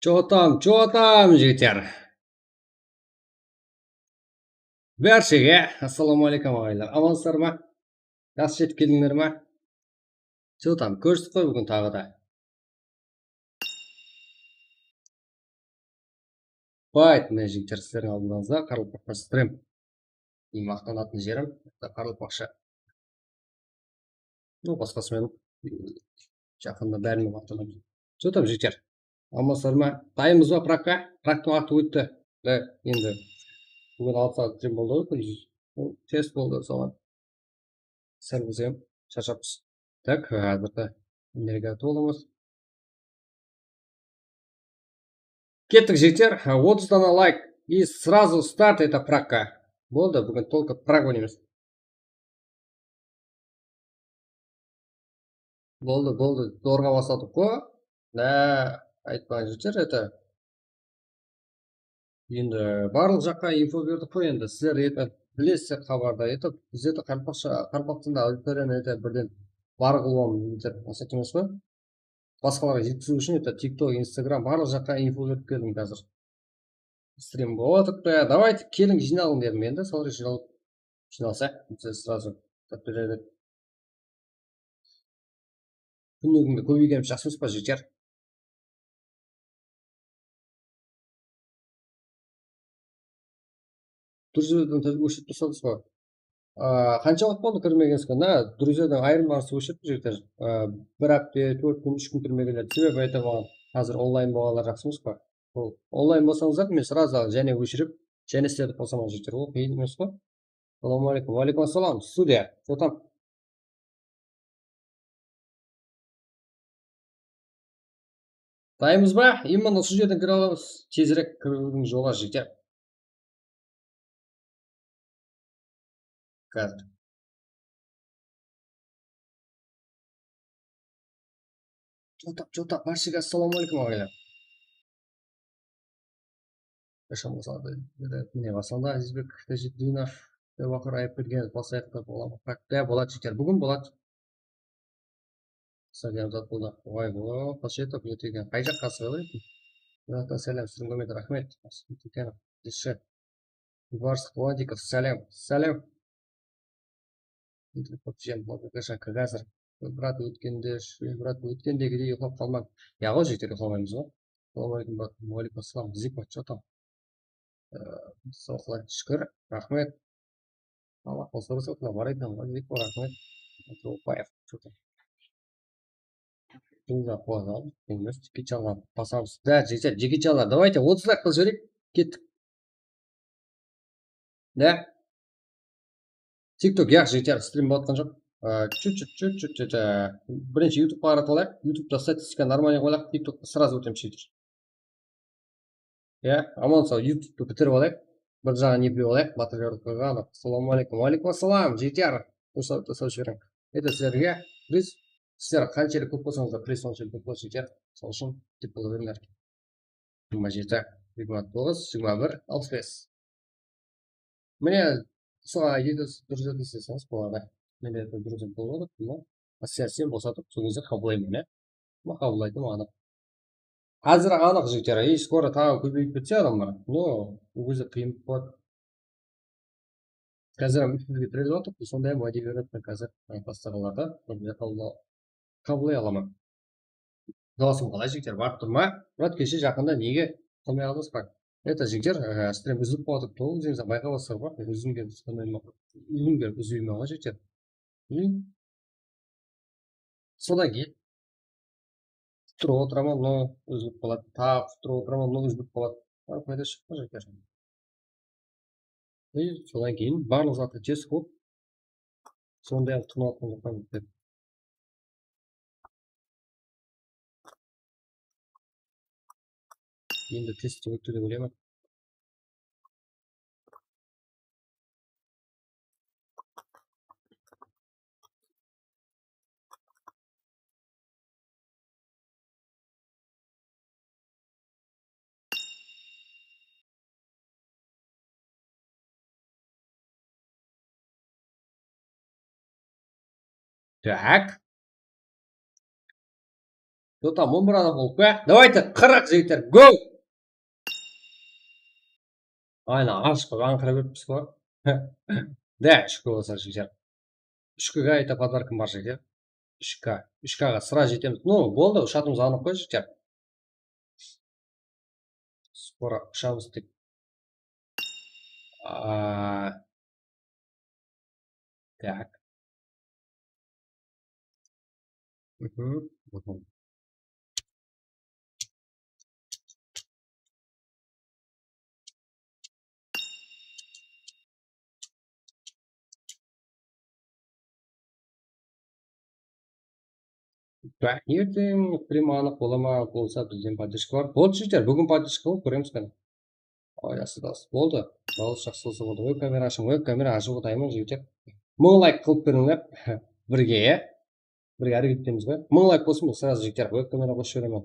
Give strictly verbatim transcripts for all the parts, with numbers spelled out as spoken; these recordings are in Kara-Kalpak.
Чё там, чё там, jigitler? Bárshege assalawma aleykum, aǵaylar. Amansızlar ma? Jaqsı jetip keldińler ma? Чё там, kóristik ǵoy búgin taǵı da. Bayt, mine, jigitler, sizlerdiń aldıńızda Qaraqalpaqsha stream. Endi maqtanatuǵın jerim, Qaraqalpaqsha. Ну, basqası menen jaqında bárine maqtanamız. Что там, jigitler? Amansızlar ma? Dayınbız ba prakka? Praktıń waqtı ótti. Da, endi búgin altı saat stream boldı ǵoy, kúndizgi. Bul test boldı, soǵan sál bizem sharshappız. Так, házirde energiya tolamız. Kettik, jigitler. Otız dana layk. И сразу старт, это prakka. Boldı, búgin только prak oynaymiz. Boldı, boldı. Zorǵa basladıq ǵo. Ná, aytpań, jigitler, это. Endi barlıq jaqqa info berdik ǵoy endi. Sizler, это, bilesizler xabarda, это, bizde de qaraqalpaqsha, qaraqalpaq tilinde auditoriyani, это, birden bar qılıwım, это, maqsat emes ǵoy. Basqalarǵa jetkiziw ushın, это, TikTok, Instagram, barlıq jaqqa info berip keldim házir. Stream bolıp atırıptı. Давайте, keliń, jıynalıń dedim endi. Solar jıynalıp, jıynalsaq, biz сразу tap berer edik. Kúnde-kúnde kóbeygenimiz jaqsı emes pa, jigitler? Друзьядан óshirip tasladıńız ba? Aa, qansha waqıt boldı kirmegenizge? Na, друзьядан ayırmaǵansız óshirip, jigitler. Aa, bir hápte, tórt kún, úsh kún kirmegenler. Sebebi aytaman, házir onlayn bolǵanlar jaqsı emes pa? Bul onlayn bolsańızlar, men сразу jáne óshirip, jáne isletip qosam, jigitler. Ol qıyın emes ǵoy. Assalawma aleykum. Wa aleykum assalam. Studiya. Что там? Dayınbız ba? Endi mına usı jerden kire alamız. Tezirek kiriwdiń jolı, jigitler. Házir. Что там, что там, bárshege assalawma aleykum, aǵaylar. Qashan baslandı? Mine, baslandı. Azizbek Tajetdinov, Jawahir Ayıpbergenov, baslayıq ta, bola ma? Ya, boladı, jigitler. Búgin boladı. Stadion zat boldı. Oy, o, Xoshetov, ne degen, qay jaqqa asıǵa beredi? Mırattan sálem, sizdiń kórmege raxmet. Tilkanov, tilshi. Yubarsıq Quwandikov, sálem, sálem. Qashan, házir. Brat, ótkende, brat, ótkendegidey uyıqlap qalmań. Ya, ǵo, jigitler, uyıqlamaymız ǵo. Assalawma aleykum, brat. Wa aleykum assalam. Zik, что там? Ee, sawıqlar, shúkir, raxmet. Allah qosılsa, sawıqlar bar eken ǵoy, zik, raxmet. Upayev, что там? Jumda quvada, emes, Jeki Chanǵa basamız. Da, jigitler, Jeki Chanǵa, давайте, otız layk qılıp jibereyik. Kettik. Ne? TikTok, yaq, jigitler, stream bolatqan joq. Aa, chut, chut, chut, chut, chut, aa. Birinshi YouTubeqa qaratып alayıq. YouTubeta statistika нормальный qoyayıq. TikTokqa сразу ótemiz, jigitler. Ya, aman saw YouTube'tı bitirip alayıq. Bir jaǵın eplep alayıq, material qoyǵanıq. Assalawma aleykum. Wa aleykum assalam, jigitler. Qosa, qosa jiberiń. Endi sizlerge biz, sizler qanshelli kóp bolsańızlar, pres sonshelli kóp boladı, jigitler. Sol ushın dep bola berińler. Jigirma jeti, jigirma toǵız, jigirma bir, alpıs bes. Mine, usıǵan aytayın, durıs etip isleseniz boladı. Mende de durıs etip boladı, bul. Asiyasın bosatıp, sol gezde qabıllayman, ya. Ma, qabıllaydı ma, anıq. Házir anıq, jigitler, и скоро taǵı kóbeyip ketse adamlar. No, bul gezde qıyın boladı. Házir hám úytpege tirelip atır, sonday hám wáde berip atır házir, e, basqalarda, bir qabıllay alaman. Dawasım qalay, jigitler, barıp tur ma? Murat, keshe jaqında nege qılmay qaldınız ba? Это, jigitler, e, stream úzilip qaladı, toǵız degen zat bayqap alasızlar ba? Úzilgen, úzilgen, úzilgen ǵoy, jigitler. Sodan keyin turıp otıraman, mınaw úzilip qaladı. Tap turıp otıraman, mınaw úzilip qaladı. Bar payda shıqpa, jigitler. И sodan keyin barlıq zattı tez qılıp, sonday-aq tunatqan joqpan dep. Endi test ótti dep oylayman. Так. Totam on bir adam bolıp pa? Давайте, qırq jigitler, go! Ayna, ashıp ańqıra berippiz ǵoy. Da, úshke bolsa jigitler. Úshke qayta podarkam bar jigitler. Úsh K. Úsh K ǵa sıra jetemiz. Ну, boldı, ushatımız anıq ǵoy jigitler. Skoro ushamız dep. A, tak. Mhm, mhm. Erteń, прямой anıq bola ma? Bolsa bizden podderjka bar. Boldı, jigitler, búgin podderjka bar, kóremiz qáne. Ay, asıdas. Boldı. Dawıs jaqsı bolsa boldı. Web kamera ashıń, web kamera ashıp otayman, jigitler. Mıń layk qılıp berińler. Birge, ya. Birge háreket etemiz ǵoy. Mıń layk bolsın, srazı jigitler. Web kamera qosıp jiberemen.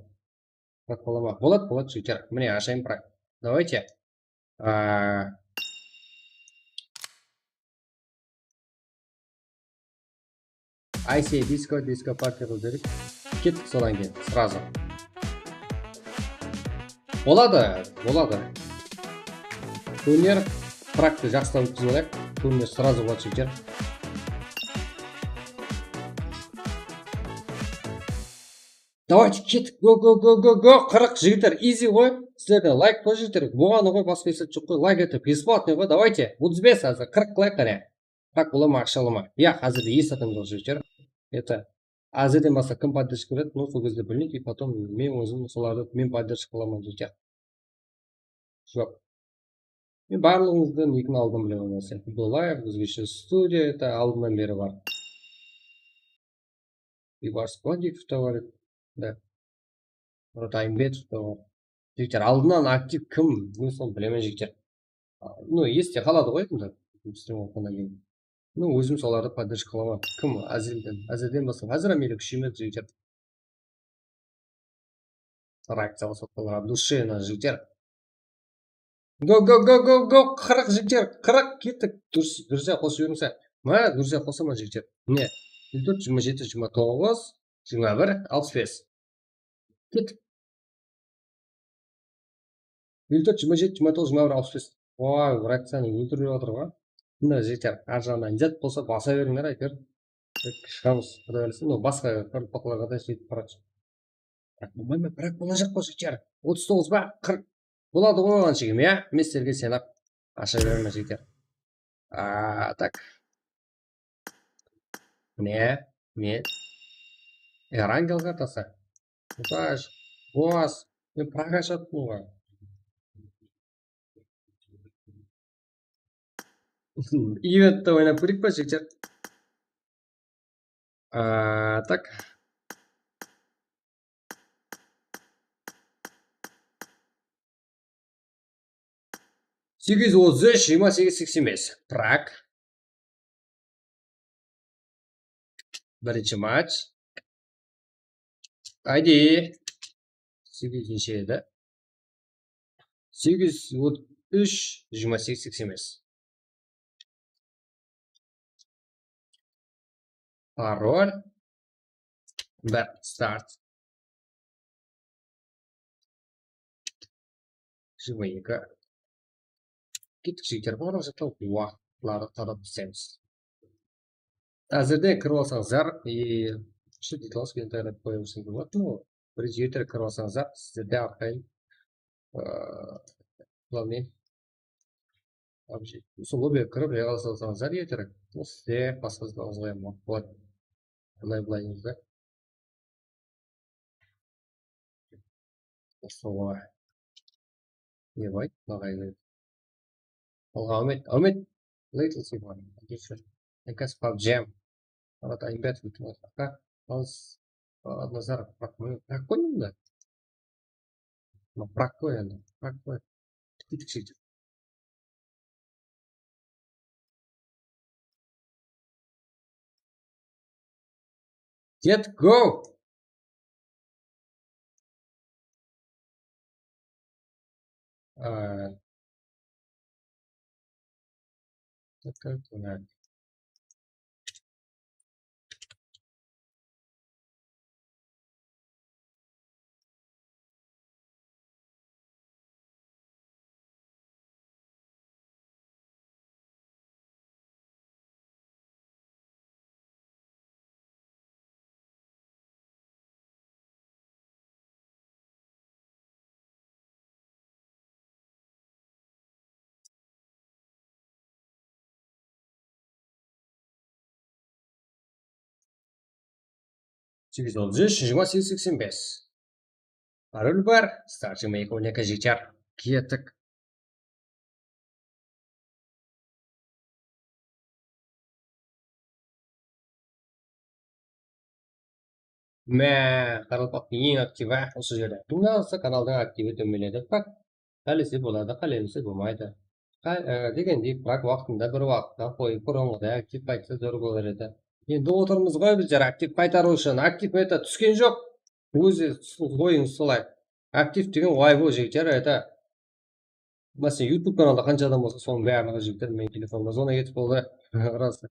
Prak bola ma? Boladı, boladı, jigitler. Mine, ashayın prak. Давайте. A, I C disko, disko party qılıp jiberik. Kettik sodan keyin, сразу. Boladı, boladı. Turniir, praktı jaqsılap ótkizip alayıq. Turniir сразу boladı, jigitler. Давайте, kettik. Go, go, go, go, go. Qırq, jigitler, easy ǵoy. Sizlerden layk qoy, jigitler. Bolǵanı ǵoy, basqa esap joq ǵoy. Layk eti бесплатный ǵoy. Давайте. Otız bes házir, qırq layk qáne. Prak bola ma, aqsha ala ma? Ya, házirde es adam joq, jigitler. Это, házirden baslap kim поддержка beredi, ну, sol gezde bilinedi, и потом men ózim solardı, men поддержка qılaman, jigitler. Joq. Men barlıǵıńızdı nikin aldın bilemen, sen Futbol Live, Ózgeshe studiya, это aldınnan beri bar. Biybarıs Quladeykov ta bar edi. Da. Murat Ayımbetov ta bar. Jigitler, aldınnan aktiv kim? Men sonı bilemen, jigitler. Ну, este qaladı ǵoy endi. Strim oqıǵannan keyin. Ну, ózim solardı поддержка qılaman. Kim? Ázelden. Ázelden baslap. Házir-ám ele kúsheymedik, jigitler. Reakciya qılsaq bolar, dushenno, jigitler. Go, go, go, go, go, qırq, jigitler, qırq, kettik. Durıs, Durziya qosıp jiberińshe. Ma, Durziya qosaman, jigitler. Mine, elli tórt, jigirma jeti, jigirma toǵız, jigirma bir, alpıs bes. Kettik. Elli tórt, jigirma jeti, jigirma toǵız, jigirma bir, alpıs bes. Oy, reakciyanı óltirip atır ǵoy. Mına, jigitler, ar jaǵınan zat bolsa basa berińler, áytewir. Tek shıǵamız, Quday qálese. Mınaw basqa bir potlarǵa da jetip baradı. Biraq bolmay ma? Biraq bolajaq ǵoy, jigitler. Otız toǵız ba? Qırq. Boladı ǵoy, anshegim, ya? Men sizlerge isenip asha beremen, jigitler. A, tak. Mine, men. Erangel kartası. Utaj, Boaz. Men Praga ashattım ǵoy. Eventte oynap kóreyik pa, jigitler? A, tak. Segiz júz otız úsh, jigirma segiz seksen bes. Prag. Birinshi match. Ayde. Segizinshi edi. Segiz júz otız úsh, jigirma segiz seksen bes. Parol. Bir, start. Jigirma eki. Kettik, jigitler, bor waqıtları talap isteymiz. Házirde kirip alsańızlar, e, işte, detals keltirip qoyıp alsańız boladı. Ну, birinshi erterek kirip alsańızlar, sizlerde arqayın, e, главный Вообще, usı lobbyge kirip, jayǵalasa alsańızlar erterek. Sizde basqa zat alǵıza qoyamın. Bıladı. Bılay, bılay, bılay. Usı, ne bay? Bılay. Alǵa, Áwmet, Áwmet. Little Simon. Oke, sure. Ekas PUBG. Murat Ayımbetov, Murat Aka. Al, Nazar, Murat, Murat qoydım da. Mına Prag qoy endi, Prag qoy. Tikki tikshi. Get go. Aa, Takar Konak. Segiz otız úsh, jigirma segiz seksen bes. Parol bar, starting make on eki jigitler. Kettik. Má, qaraqalpaqtıń eń aktivi usı jerde. Bunnan alsa kanaldıń aktivi tómenledi. Bak, qálese boladı, qálemese bolmaydı. Qa-, e, degendey, biraq waqtında bir waqıtta qoyıp, burınǵıday aktiv qaytsa zor bolar edi. Endi otırmız ǵoy bizler aktiv qaytarıw ushın. Aktiv, это, túsken joq. Ózi túsin, qoyıńız solay. Aktiv degen oybol jigitler, это, máselen, YouTube kanalda qansha adam bolsa, sonıń barlıǵı jigitler meniń telefonıma zvon etip boldı. Ras.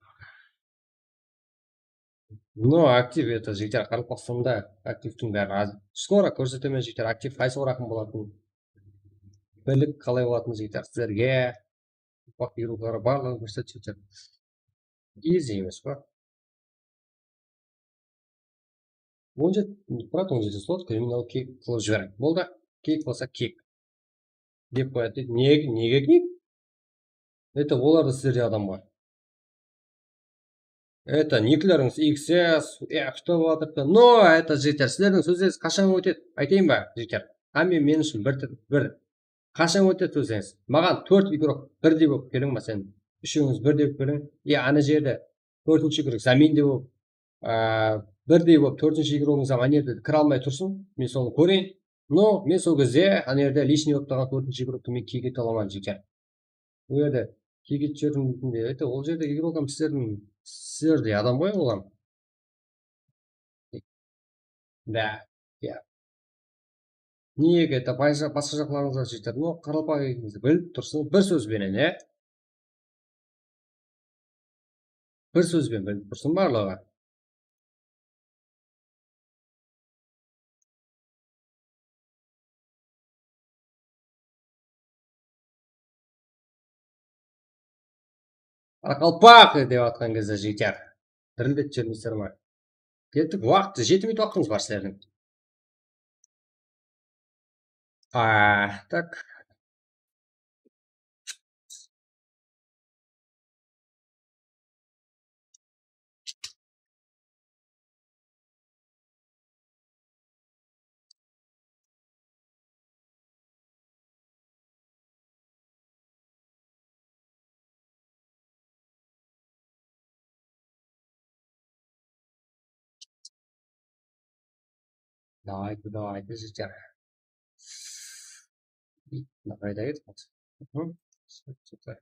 No, aktiv, это, jigitler, Qaraqalpaqstanda aktivtiń bári az. Skoro kórsetemen, jigitler, aktiv qaysı oraqın bolatın. Bilik qalay bolatın, jigitler, sizlerge. Ufaq buyrıqları barlıǵın kórset, jigitler. Easy emes pa? On jeti, brat, on jeti slot, kriminal kik qılıp jiberdik. Boldı, kik bolsa kik. Dep qoyadı deydi. Nege, nege kik? Это, olarda sizlerde adam bar. Это, niklerińiz X S, e, kutip atırdı. No, это, jigitler, sizlerdiń sózlerińiz qashan ótedi? Aytayın ba, jigitler? Hámme men ushın bir, bir. Qashan ótedi sózlerińiz? Maǵan tórt igrok birdey bolıp keliń, máselen, úshewińiz birdey bolıp keliń. E, ana jerde tórtinshi igrok zamen de bolıp, a, birdey bolıp, tórtinshi igrogińiz hám ana jerde kire almay tursın. Men sonı kóreyin. No, men sol gezde ana jerde лишний bolıp turǵan tórtinshi igroktı men kik ete alaman, jigitler. Bul jerde kik etip jiberdim deydi. Это, ol jerdegi igrok hám sizlerdiń, sizlerdey adam ǵoy ol hám. Da, ya. Nege, это, basqa jaqlarıńızda jigitler, no, qaraqalpaq ekenimizdi bilip tursın, bir sóz benen, ya. Bir sóz benen bilip tursın barlıǵı. Qaraqalpaq dep atqan gezde, jigitler, dirildetip jibermesler ma? Kettik, waqıt, jeti minut waqtıńız bar sizlerdiń. A, tak. Давайте, давайте, жігіттер. Давай, давай. Мгм. Супер.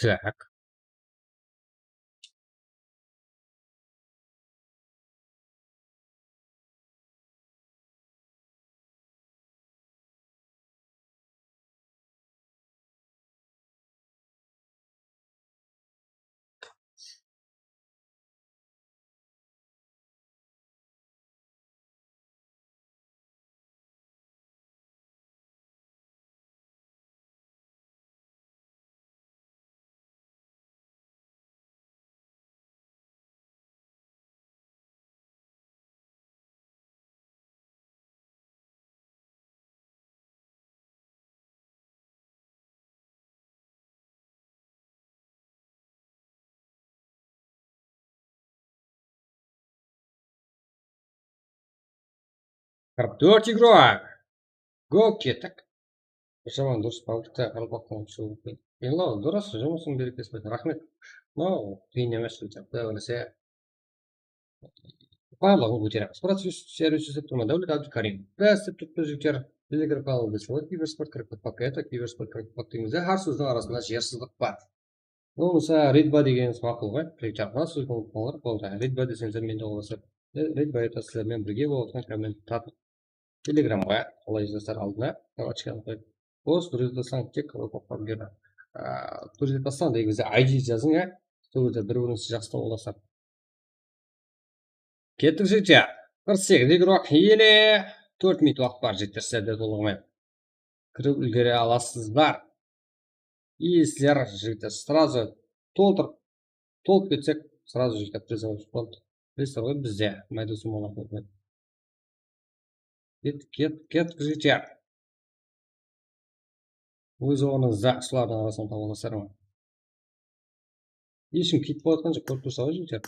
Так. Qırq tórt igrok. Go, kettik. Jaman durıs paldıqta qaraqalpaqtan ushıw. Endi durıs, jumısıń berekesi bolsın. Raxmet. No, qıyın emes, jigitler. Quday qálese, barlıǵın kóteremiz. Brat, servis islep turman. Dáwlet Abdulkarim. Bás dep turıptı, jigitler. Telegram kanalı desem boladı. Kibersport qırq bir paketi, Kibersport qırq bir paketińizde hár sózdiń arasında jer sızıq bar. Bolmasa, readby degenińiz maqul ǵoy. Jigitler, mına sózdi unıtpańlar, boldı. Readby deseńizler, men de qolasań. E, readby, это, sizler menen birge bolıp otırǵan komment tartıp. Telegramǵa, qalay jazar aldına, галочканы qoyıp. Bos, durıs aytasıń, tek, a, durıs aytasıń, degenizde I D jazıń, a. Sol jerde bir-birińizdi jaqsı tawıp alasızlar. Kettik, jigitler. Qırq segiz igrok ele. Tórt minut waqıt bar, jigitler, sizlerde tolıǵımen kirip úlgere alasızlar. I sizler, jigitler, srazu toltır, tolıp ketsek, srazu, jigitler, priz alıp boldı. Bilesizler ǵoy, bizde mayda summalar kóp. Ket, ket, ket, jigitler. Óz ornıńızda usılardıń arasınan taba alasızlar ma? Hesh kim ketip atqan joq, kórip tursa ǵoy, jigitler.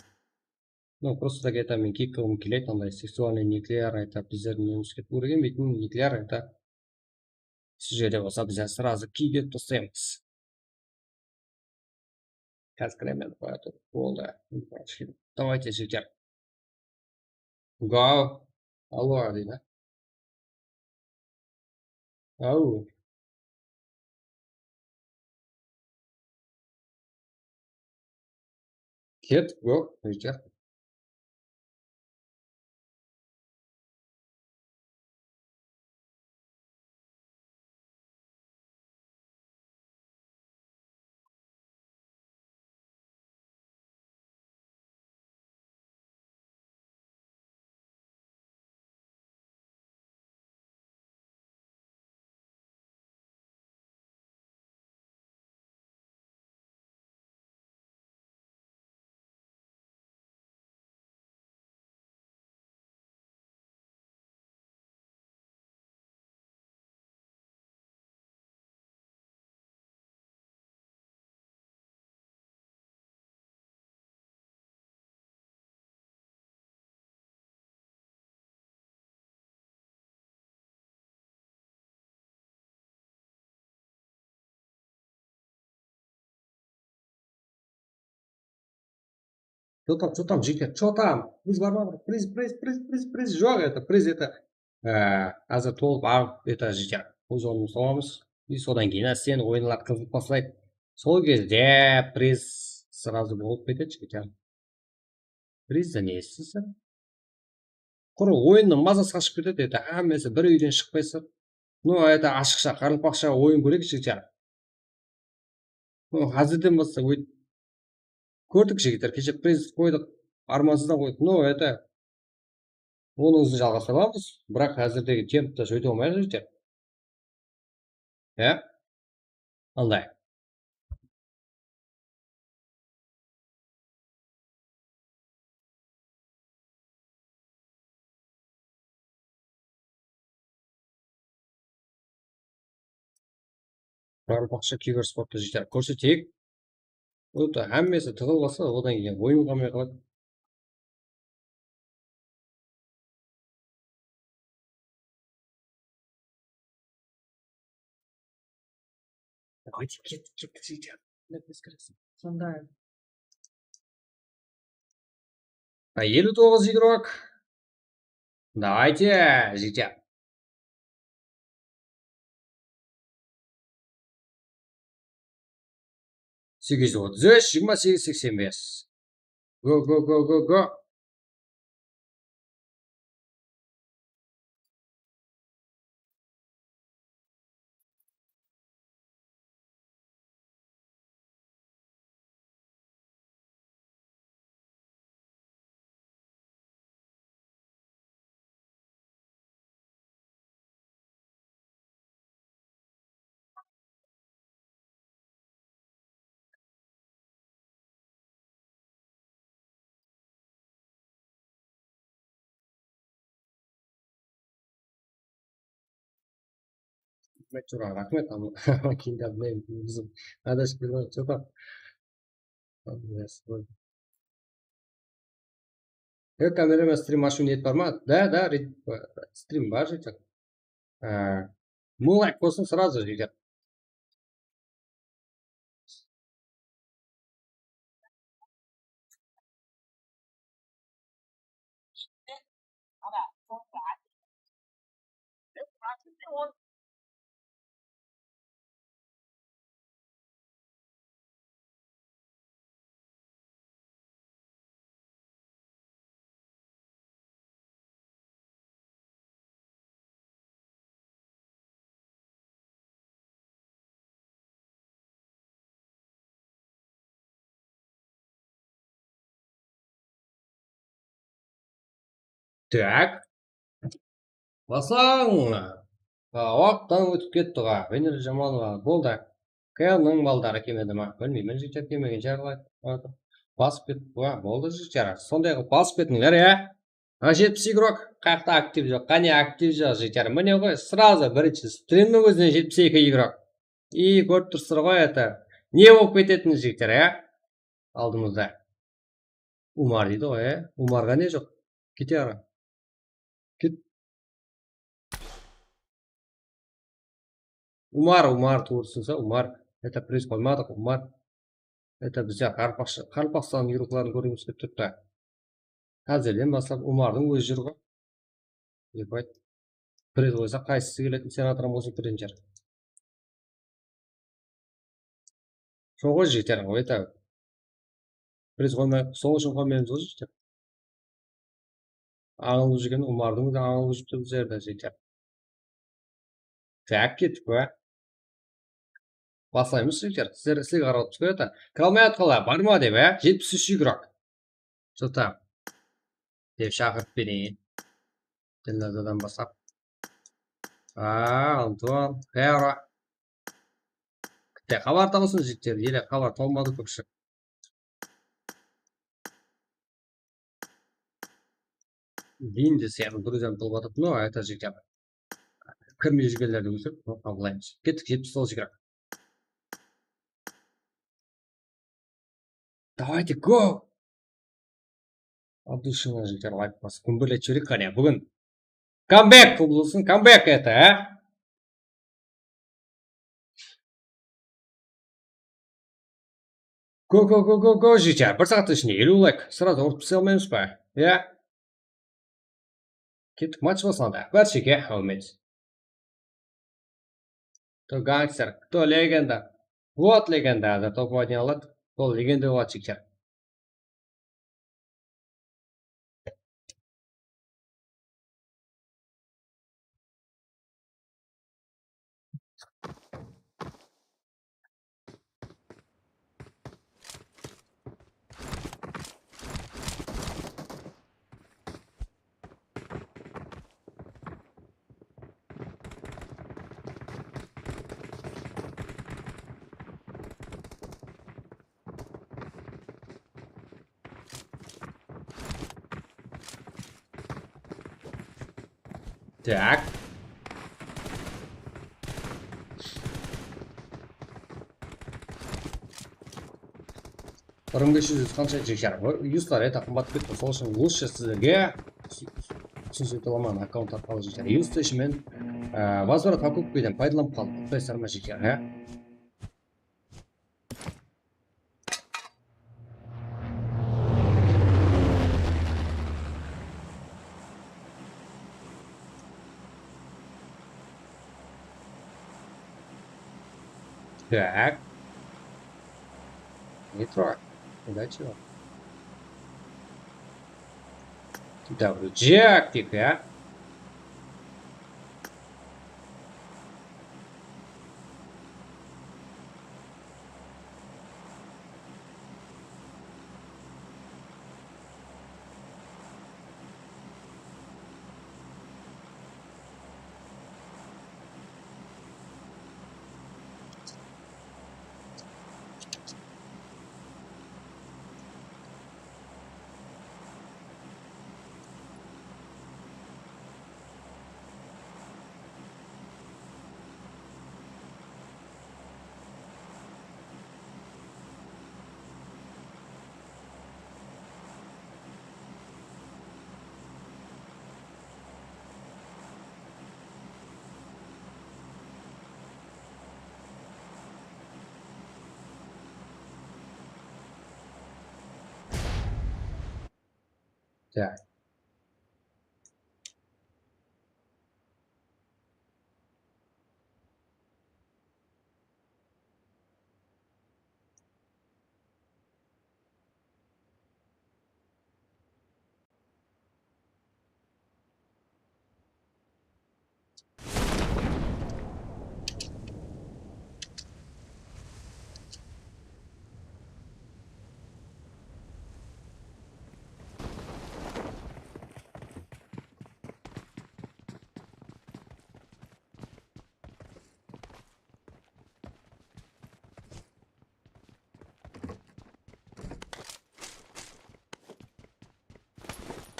Ну, просто так это men kiyip turǵım keledi, anday seksualnıy neler ayta, bizlerdiń nemiz ketip úrgenbeytin neler ayta. Shu jerde bolsa biz srazu kiyip taslaymız. Házir kiremen, qoya tur. Boldı. Давайте, jigitler. Go. Allo, deydi. Au. Ket, go, jigitler. Что там, что там, жігіттер, что там? Приз бар ма? Приз, приз, приз, приз, приz. Жоқ, это, приз, это, э, házir tolıp alıp, это, jigitler, óz ornımızdı alamız. И sodan keyin ásten oyınlar qızıp baslaydı. Sol gezde priz srazu bolıp ketedi, jigitler. Priz ne istiyseń? Qurı oyınnıń mazası qashıp ketedi, это, hámmesi bir úyden shıqpaysızlar. Ну, это, ashıqsha, qaraqalpaqsha oyın kóreyikshi, jigitler. Ну, házirden baslap óyt-, kórdik, jigitler, keshe priz qoydıq, armansızdan qoydıq. Ну, это, onıń izin jalǵastırıp alamız. Biraq házirdegi tempta óte almayıq, jigitler. Ya? Alday. Qaraqalpaqsha kibersporttı, jigitler, kórseteyik. Óte hámmesi tıǵılıp alsa, odan keyin oyın qalmay qaladı. Давайте, kettik, kettik, jigitler. Sonday. Elli toǵız igrok. Давайте, jigitler. Segiz júz otız úsh, jigirma segiz seksen bes. Go, go, go, go, go. Raxmet, Jura, raxmet. Keyin de bilmayman, ózim adashıp keldim, что там. E, kameraman, strim ashıw niyet bar ma? Да, да, ret-, strim bar, jigitler. Á, mıń layk bolsın, сразу, jigitler. Так. Baslań! A, waqıttan ótip ketti ǵo. Venera Jamalova boldı. K L-nıń baldarı kemedi ma? Bilmeymen, jigitler, kemegen shıǵar. Basıp ketti ǵo. Boldı, jigitler. Sonday qılıp basıp ketińler, ya. A, jetpis igrok, qayaqta aktiv joq, qáne aktiv joq, jigitler. Mine ǵoy, srazu birinshi strimniń ózinen jetpis eki igrok. I, kórip tursızlar ǵoy, это, ne bolıp ketetin, jigitler, ya? Aldımızda. Umar deydi ǵoy, ya? Umarǵa ne joq? Kete ara. Ket. Umar, Umar, tuwrısın sa, Umar. Это, priz qoymadıq, Umar. Это, bizler Qaraqalpaqsha-, Qaraqalpaqstan igrokların kórgimiz kelip turıptı. Házirden baslap Umardıń ózi júr ǵo. Ебать. Priz qoysa, qaysısı keletin, senatorım bolsa birinshi. Sol ǵoy, jigitler, ǵoy, это. Priz qoymay, sol ushın qoymaymız ǵoy, jigitler. Ańılıq júrgen, Umardıń da ańılıq júripti bizlerdi, jigitler. Tak, kettik pe? Baslaymız, jigitler. Sizler, sizlerge qarap turıptı, это. Kira almay atqanlar bar ma dep, á? Jetpis úsh igrok. Что там? Dep shaqırıp bereyin. Dilnazadan baslap. Aa, Antuan, Hera. Bitta xabar tawsın, jigitler, ele xabar tawmadı kópshilik. Dindi seni, друзьям, tılıp atıp, no, ayta jigitler. Kirmey júrgenlerdi ósirip, no, qabıllaymız. Kettik, jetpis toǵız igrok. Давайте, go! От души, jigitler, layk basıp, gúmberletip jibereyik, qáne, búgin. Камбэк, кубылсın, камбэк это, á? Go, go, go, go, go, jigitler. Bir saattıń ishinde eliw layk. Srazu urıp tase almaymız ba? Ya. Kettik, match baslandı. Bárshege áwmet. Кто гангстер, кто легенда. Вот легенда, házir top oynay aladı. Sol legenda boladı, jigitler. Так. Bir mıń bes júz qansha, jigitler? Yuslar это qımbat ketip tur, sol ushın лучше sizlerge, sizlerge ushınshı bilaman, akkaunt arqalı, jigitler. Yus ishimen, e, возврат покупкаdan paydalanıp qaldım. Bilasızlar ma, jigitler, há? Так. Метро. Удачи вам. Давай, джек, тихо, а? Так.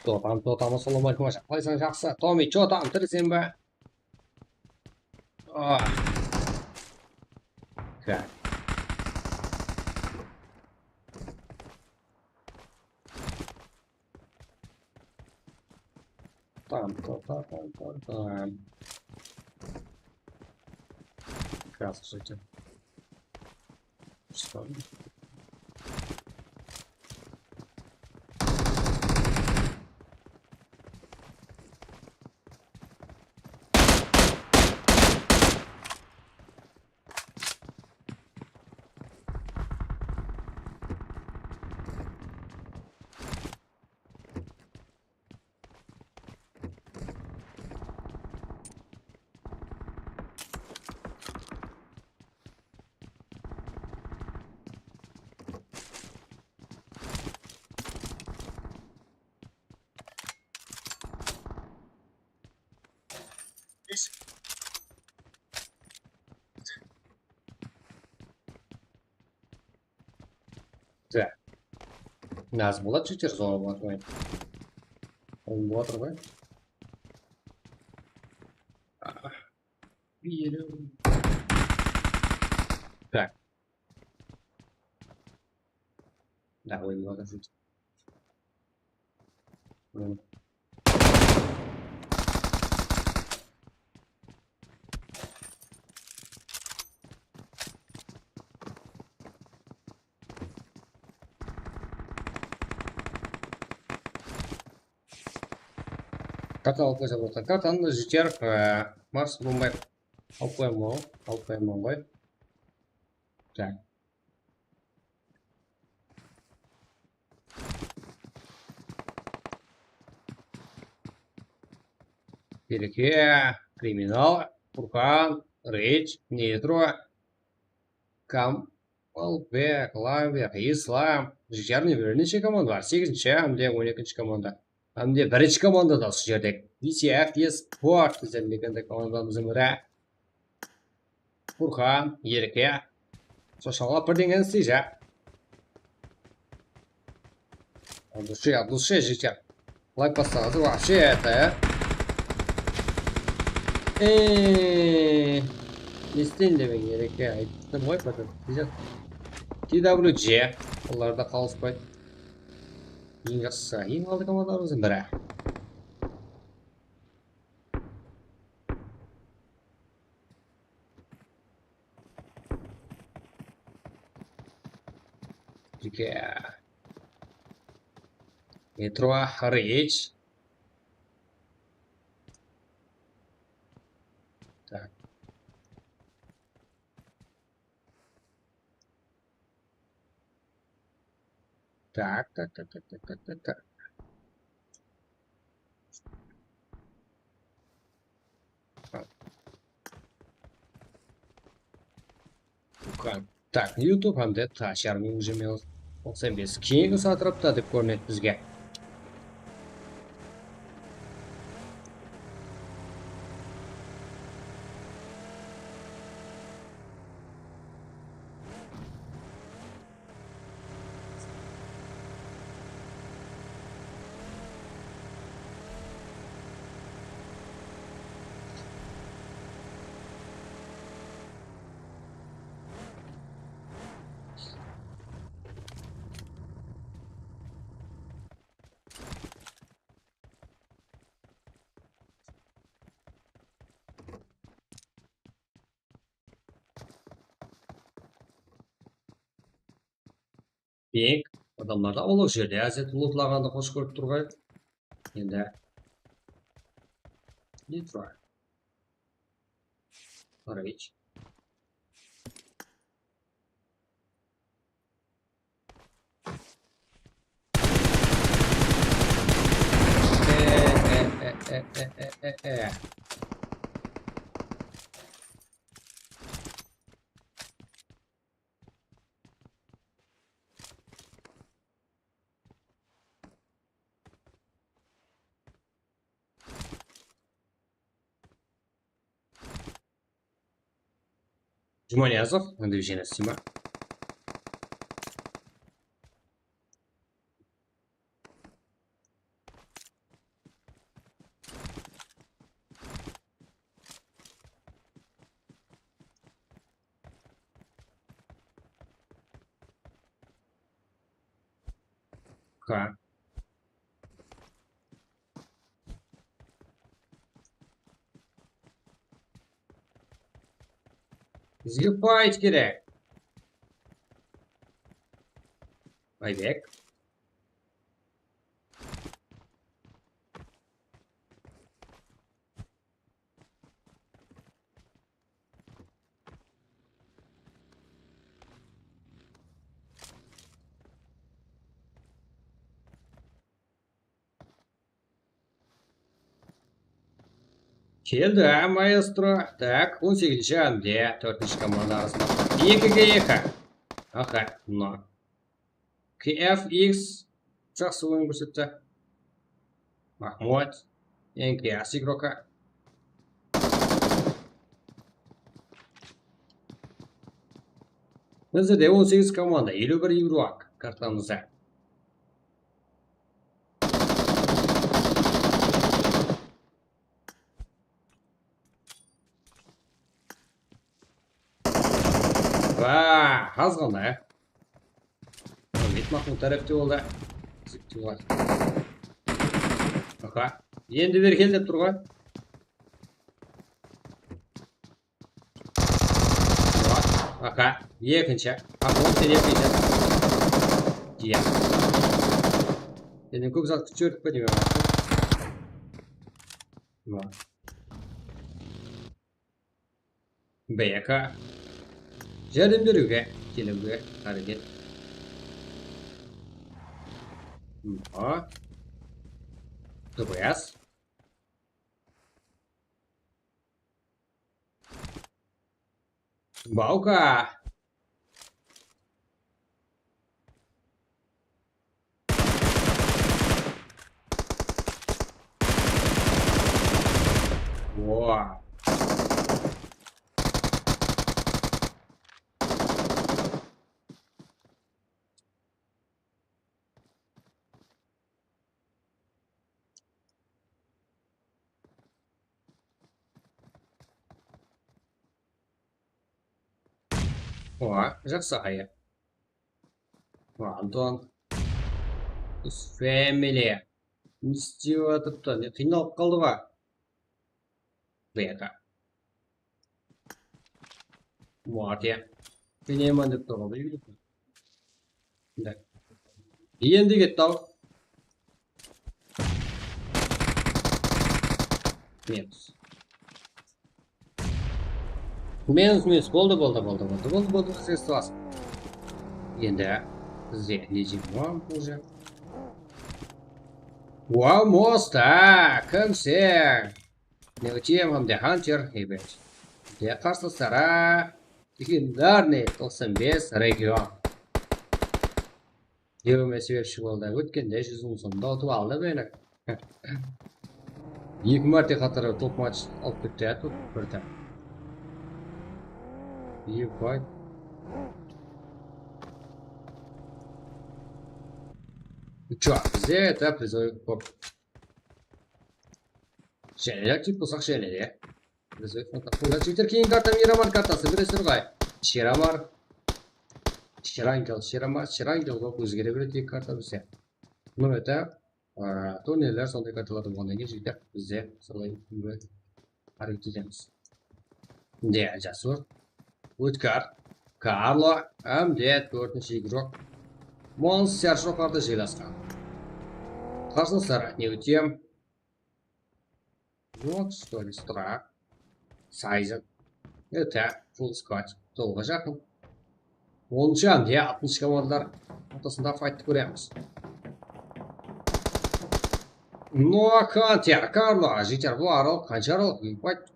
Totam, Totam, assalawma aleykum, aja. Qalaysań, jaqsı? Tomi, chё tam, tiriseń be? Ah. Kya? Tam, tam, tam, tam, tam, tam. Krasavchik. Что? Так. Naz bolat jigitler, zor bolat qoy. Oń bolatır ǵoy. Tak. Da, oyın bolatır jigitler. Kartanı alıp qoysa bolar. Kartanı jigitler, e, Mars Urınbaev alıp qoyaman, alıp qoyaman ǵoy. Tak. Bereke, Kriminal, Furqan, Reyj, Nitro, Kamalbek, Lavek, Islam. Jigitler, bir neshe komanda bar? Segizinshi hám de on ekinshi komanda. Hám de birinshi komanda da usı jerde. V C F Esport degen legenda komandamızdıń biri. Furqan, Erke. Soshaqlap birdeńeni isleyji. От души, от души, jigitler. Layk bassańız, вообще это, ya. Eee, ne isteyin de men Erke ayttım ǵoy, потом. T W G, olar da qalıspaydı. Eń jaqsı, eń aldı komandamızdıń biri. Jeke. Metro Rich. Tak. Tak, tak, tak. Ukan. Tak, YouTube hám de Tashar Mujimel toqsan bes. Keyingi satrapta dep kórinedi bizge. Pink, adamlar da ullı jerde áziyet lutlaǵandı xosh kórip turǵay. Endi ne turayıq? Qarayıq. E, e, e, e. Jumaniyazov, Andrey Jenasima. Ka. Bizge fight kerek. Aybek. Keldi, maestro. Tak, on segizinshi ámde, tórtinshi komanda arasında. Ekige eki. Aha, mına. K F X jaqsı oyın kórsetti. Mahmud. Eń kiyas igroka. Bizde de on segiz komanda, eliw bir igrok kartamızda. Ba, azǵana. Umid Mahmud tárepte boldı. Zikti bar. Aha. Endi berkel dep tur ǵoy. Aha. Ekinshi. Mahmud, sen ekinshi. Iya. Endi kóp zat kútip júrdik pe deymen. Mına. B K. Járdem beriwge, keliwge háreket. Mına. Dubas. Bauka. Wow. Oa, jaqsı ayaq. Oa, Anton. His family. Ne islep atırıptı? Ne qıynalıp qaldı ba? Beta. Mınaw ya. Senemen dep turǵan, bilmeymen. Mınday. Endi ketti-aw. Minus. Minus, minus. Boldı, boldı, boldı, boldı, boldı, boldı. Sredstvosı. Endi bizde ne jep alamız уже. Wow, Mosta, kimseń? Newtem hám de Hunter, heybet. De qarsılasları legendarnıy toqsan bes region. Dewime sebepshi boldı. Ótkende júz mıń somdı utıp aldı meni. Eki márte qatar top match alıp ketti, ya, top bir tane. Eki ay. Uçaq bizde, tap biz oyıp kop. Jáne de, bolsaq jáne de. Biz oyıp kop. Bunda Twitter keyin karta, Miramar kartası, bilesizler ǵoy. Shiramar. Shirangel, Shiramar, Shirangel bolıp ózgere beredi eki karta bizde. Bunı ete, a, turnirler sonday kartalarda bolǵannan keyin jigitler bizde solay háreket etemiz. De, jaqsı. Ótkir. Karlo, hám de tórtinshi igrok. Monster joqarıda jaylasqan. Qarsılaslar Newtem. Yoq, что ли, Straq. Sayzın. Ete, full squad. Tolǵa jaqın. Onınshı hám de altınshı komandalar ortasında fayttı kóremiz. No, Hunter, Karlo, jigitler, bul aralıq, qansha aralıq, ебать.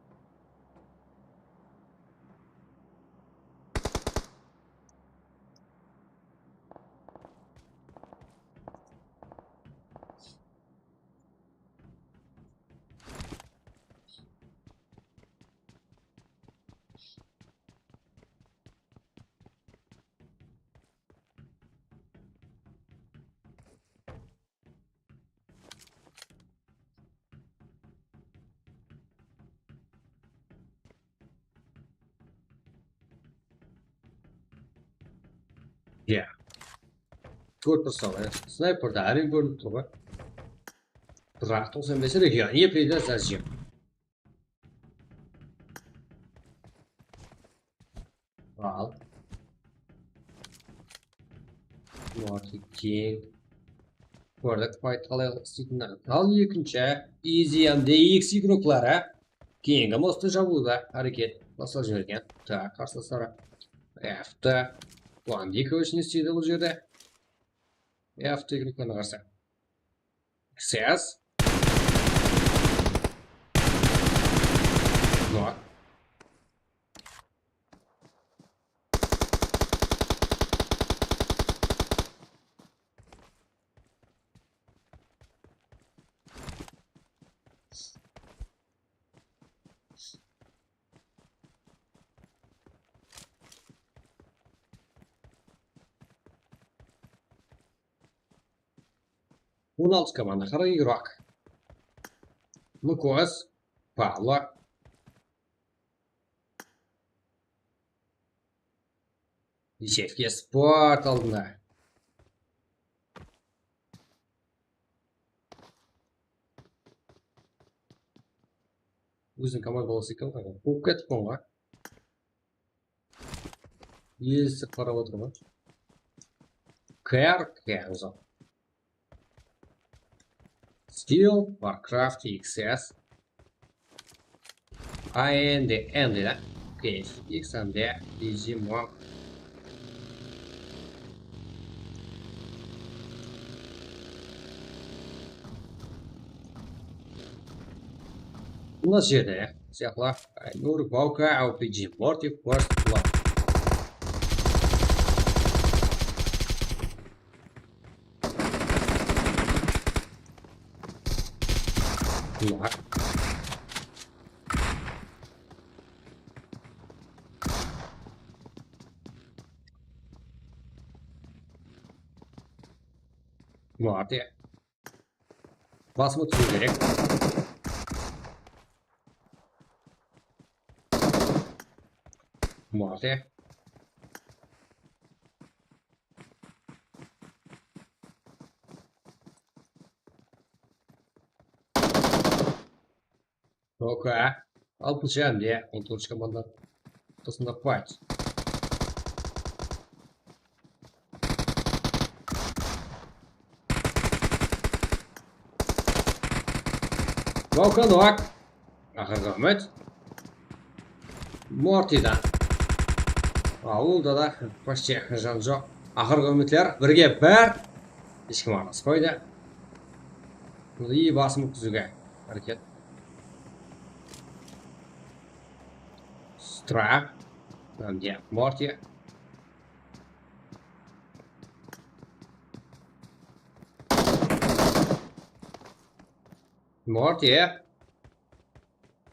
Ya. Kórip tursań, e, snayperdi áreң kórinip tur ǵoy. Biraq toqsan bes region, ep edi zazjep. Al. Mınaw keń. Kórdik, fight qalay isleytuǵının. Al, ekinshi. Easy M D X igrokları keyingi mostı jabıwda háreket baslap jibergen. Tak, qarsılasları. Afta. Ulan eki óshine isteydi bul jerde. Afta igroklarına qarsı. X S. Mınaw. On altı komanda, qırq eki igrok. Lukos, Pavlo. Lisevke sport aldında. Óziniń komandalası eken ǵoy. Quwıp ketip qoyǵan ǵoy. Elesip qarap otır ǵoy. Kar, Kenzo. Steel, Warcraft, X S. A N D N deydi. Okey, X N D, Digimon. Mına jerde sıyaqlı Aynur, Bauka, R P G, Morty, Quest, Blood. Bular. Bular de. Basıma túsiw kerek. Bular de. Oka. Altınshı hám de on toǵızınshı komanda. Qısında fight. Volkanok. Aqırǵı úmit. Mortiden. Awılda da почти jan joq. Aqırǵı úmitler birge bir. Hesh kim aralaspaydı. I basım ótkizúge háreket. Stra. Mende Morty. Morty.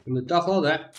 Úmit taqladı.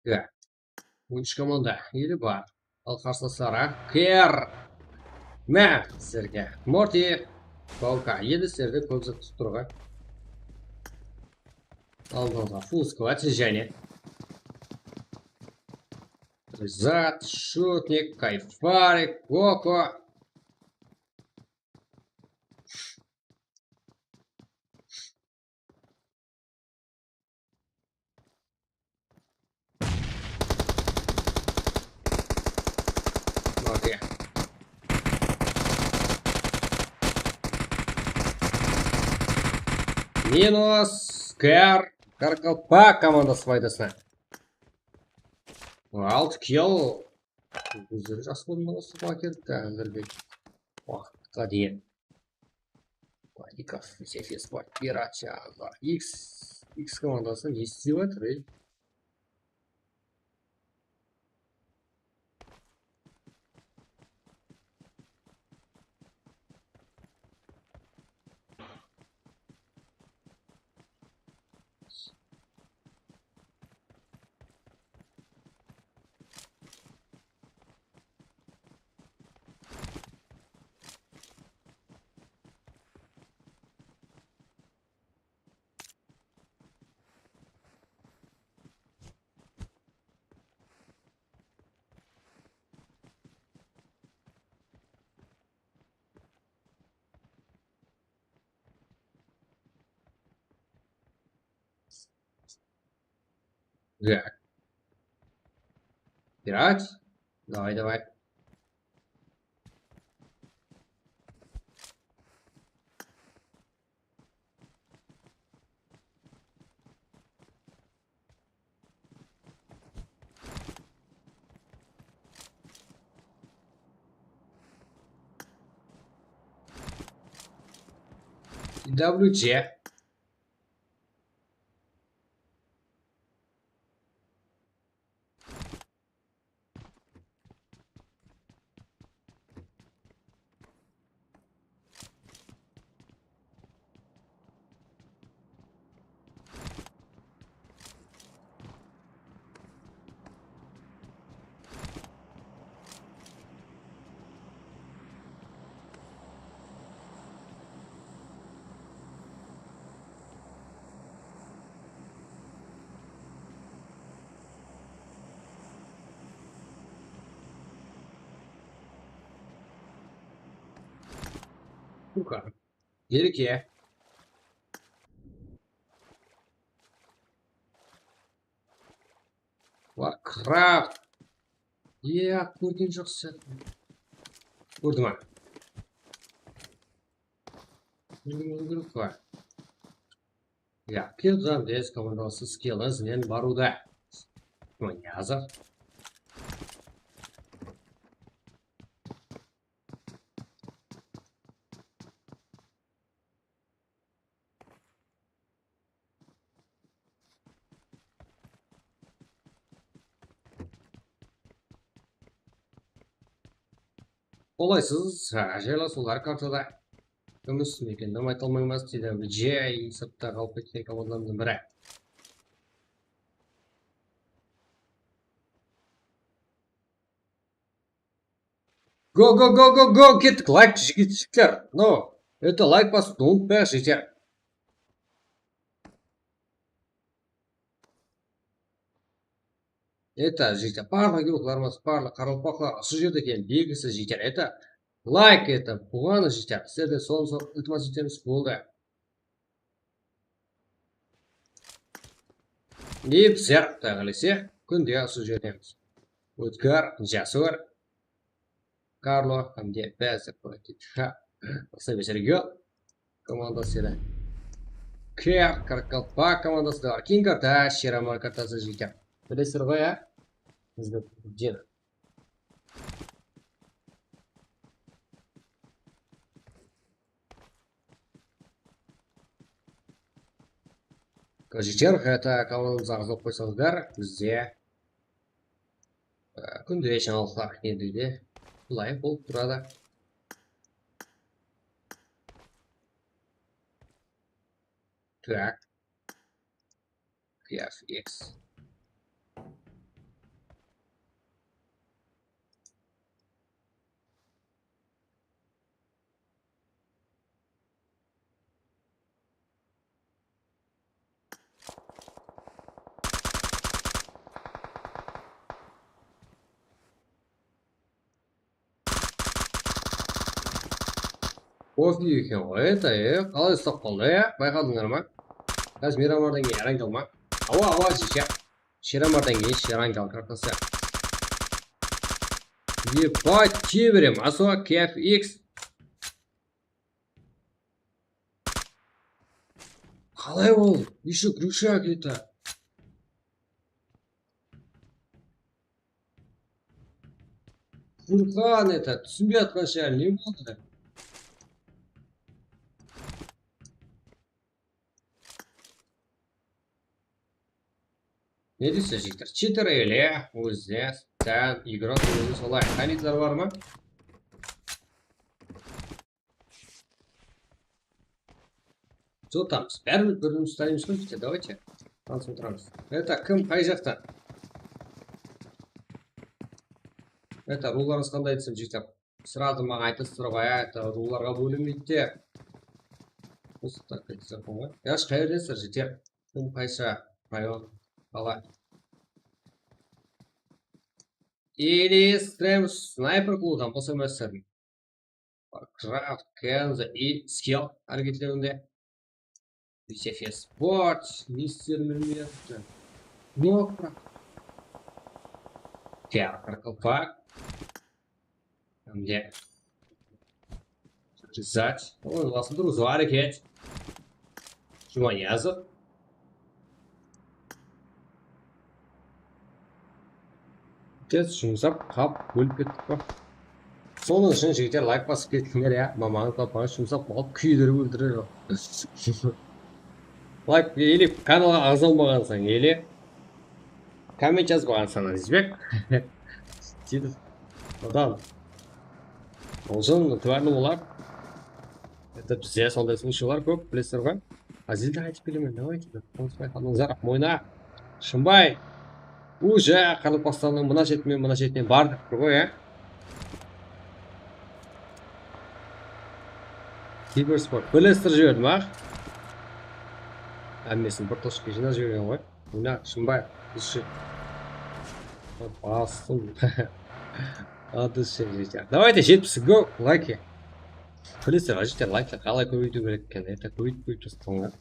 Ya. On úsh komanda ele bar. Al qarsılasları. Ker. Mine sizlerge Morty. Pavka. Endi sizlerde kóp zat túsip turǵan. Aldınızǵa full squad jáne. Zat, Shutnik, Kayfarik, Koko. Okey. Minus Kar, Qaraqalpaq komandası paydasına. Altı kill. Ózleri jaqsı orınǵa basıp keldi házirgi waqıtqa deyin. Panikov, Sefes, Pirat, X, X komandası ne islep atır, ey? Так. Играть? Давай, давай. W C. Uka. Gerek ya. Warcraft. Ya, kórgen joqsız. Kórdim, a. Kórdim, kórdim, kórdim. Ya, kel, Ramzes komandası skill izinen barıwda. Mına, ne azar. Qolaysız, há, jaylasıwlar kartada. Kim ústinde ekenin ayta almayman, T W J sırtta qalıp ketken komandalarımızdıń biri. Go, go, go, go, go, kettik, layk, jigitler. No, это layk basıwdı umıtpayıq, jigitler. Это, jigitler, barlıq guruhlarımız, barlıq qaraqalpaqlar usı jerde eken, belgisi, jigitler. Это, layk, это, buǵan, jigitler, sizlerden soń-soń iltimas etemiz, boldı. Ne bizler, Quday qálese, kúnde usı jerdemiz. Ótkir, Jasur, Karlo, hám de bázi, ha, Sergio komandası edi. Ker, Qaraqalpaq komandası da bar. Keyin karta, Shiraman kartası jeken. Bilesizler ǵoy, á? Bizde jedi. Jigitler, это kanalımızǵa qosılıp qoysańızlar, bizde, e, kúnde jańalıqlar keledi de, bılay bolıp turadı. Так. Q F X. Kofe eken ǵoy, это, e, qalay uslap qaldı, e? Bayqadıńlar ma? Házir Miramardan keyin Erangel ma? Awa, awa, jigitler. Shiramardan keyin Shirangel kartası. Ебать, тем временем, а со K F X. Qalay ol? Ещё крючок это. Furqan, это, túsinbey atqan shıǵar, ne boldı? Ne deysiz, jigitler? Cheater ele ózine tán igrok ózi solay. Tanitlar bar ma? Jotamız. Báribir bir-birimizdi tanıymız ǵoy, jigitler, давайте. Tanısıp otıramız. Это kim, qay jaqtan? Это ruwlarıńız qanday desem, jigitler? Сразу maǵan aytasızlar ǵoy, это ruwlarǵa bólinbeydi de. Usı tak aytasızlar ǵoy. Yash, qayerdensizler, jigitler? Kim, qaysha rayon, qala? Или stream snayper qılıwdan bos emessizler. Warcraft, Kenzo и Skill hárketlewinde. Bicef Sport, Mister Milmetti. Nokra. Kiyar Qaraqalpaq. Hamde. Rizat. Oy, basıp tur, uzı háreket. Jumaniyazov. Tez jumsap qap, ólip kettik pa? Sonıń ushın, jigitler, layk basıp ketińler, ya. Mamańız, papańız jumsap qalıp, kúydirip óltirer ǵoy. Layk, ele kanalǵa aǵza bolmaǵansań, ele komment jazbaǵansań, Azizbek. Sóytip, odan. Ol ushın itibarlı bolar. Endi bizde sonday случайlar kóp, bilesizler ǵoy. Azildi aytıp kelemen, давайте, qońsıbay xanımzar, moyna. Shımbay. Уже Qaraqalpaqstannıń mına shetinen, mına shetinen bar dep tur ǵoy, ya. Kibersport. Bilesizler jiberdim, a? Hámmesin bir tochkaǵa jıynap jibergen ǵoy. Mına, Shımbay, dúzshi. Bastım. Adúzshi, jigitler. Давайте, jetpis go, layki. Bilesizler, jigitler, layki qalay kóbeytiw kerek ekenin. Это kóbeytip, kóbeytip tursańlar.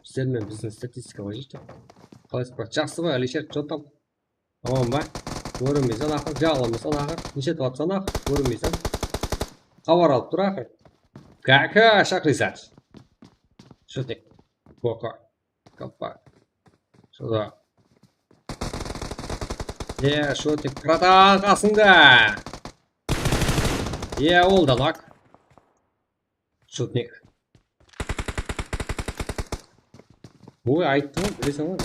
Bizler menen biziń statistika ǵoy, jigitler. Qalay, jaqsı ǵoy, Alisher, что там? Aman ba? Kórinbeysań aqır, jaǵılmısań aqır, neshe etip atsań aqır, kórinbeysań. Xabar alıp tur aqır. Kaka, Shaqrizat. Что ты? Koko. Koppa. Что за? E, что ты, bratан, qasıńda? E, ol da lak. Shutnik. Oy, ayttım ǵoy, bileseń ǵoy.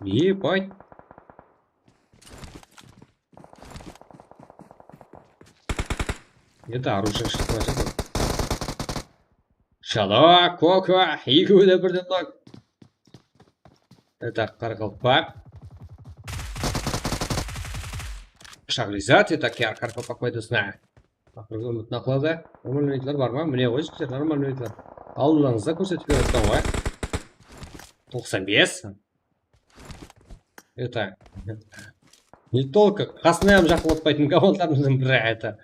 Ебать. Это оружие что-то. Shalo, Koko, ekewi de birden nok. Это Qaraqalpaq. Shaqrizat, это Kiyar Qaraqalpaq paydasına. Aqırǵı úmit naqladı. Normalnıy bar ma? Mine ǵoy, jigitler, normalnıy. Aldıńızda kórsetip berip atırman ǵoy. Toqsan bes. Это не только qasına hám jaqınlatpaytın komandalarımızdıń biri, это.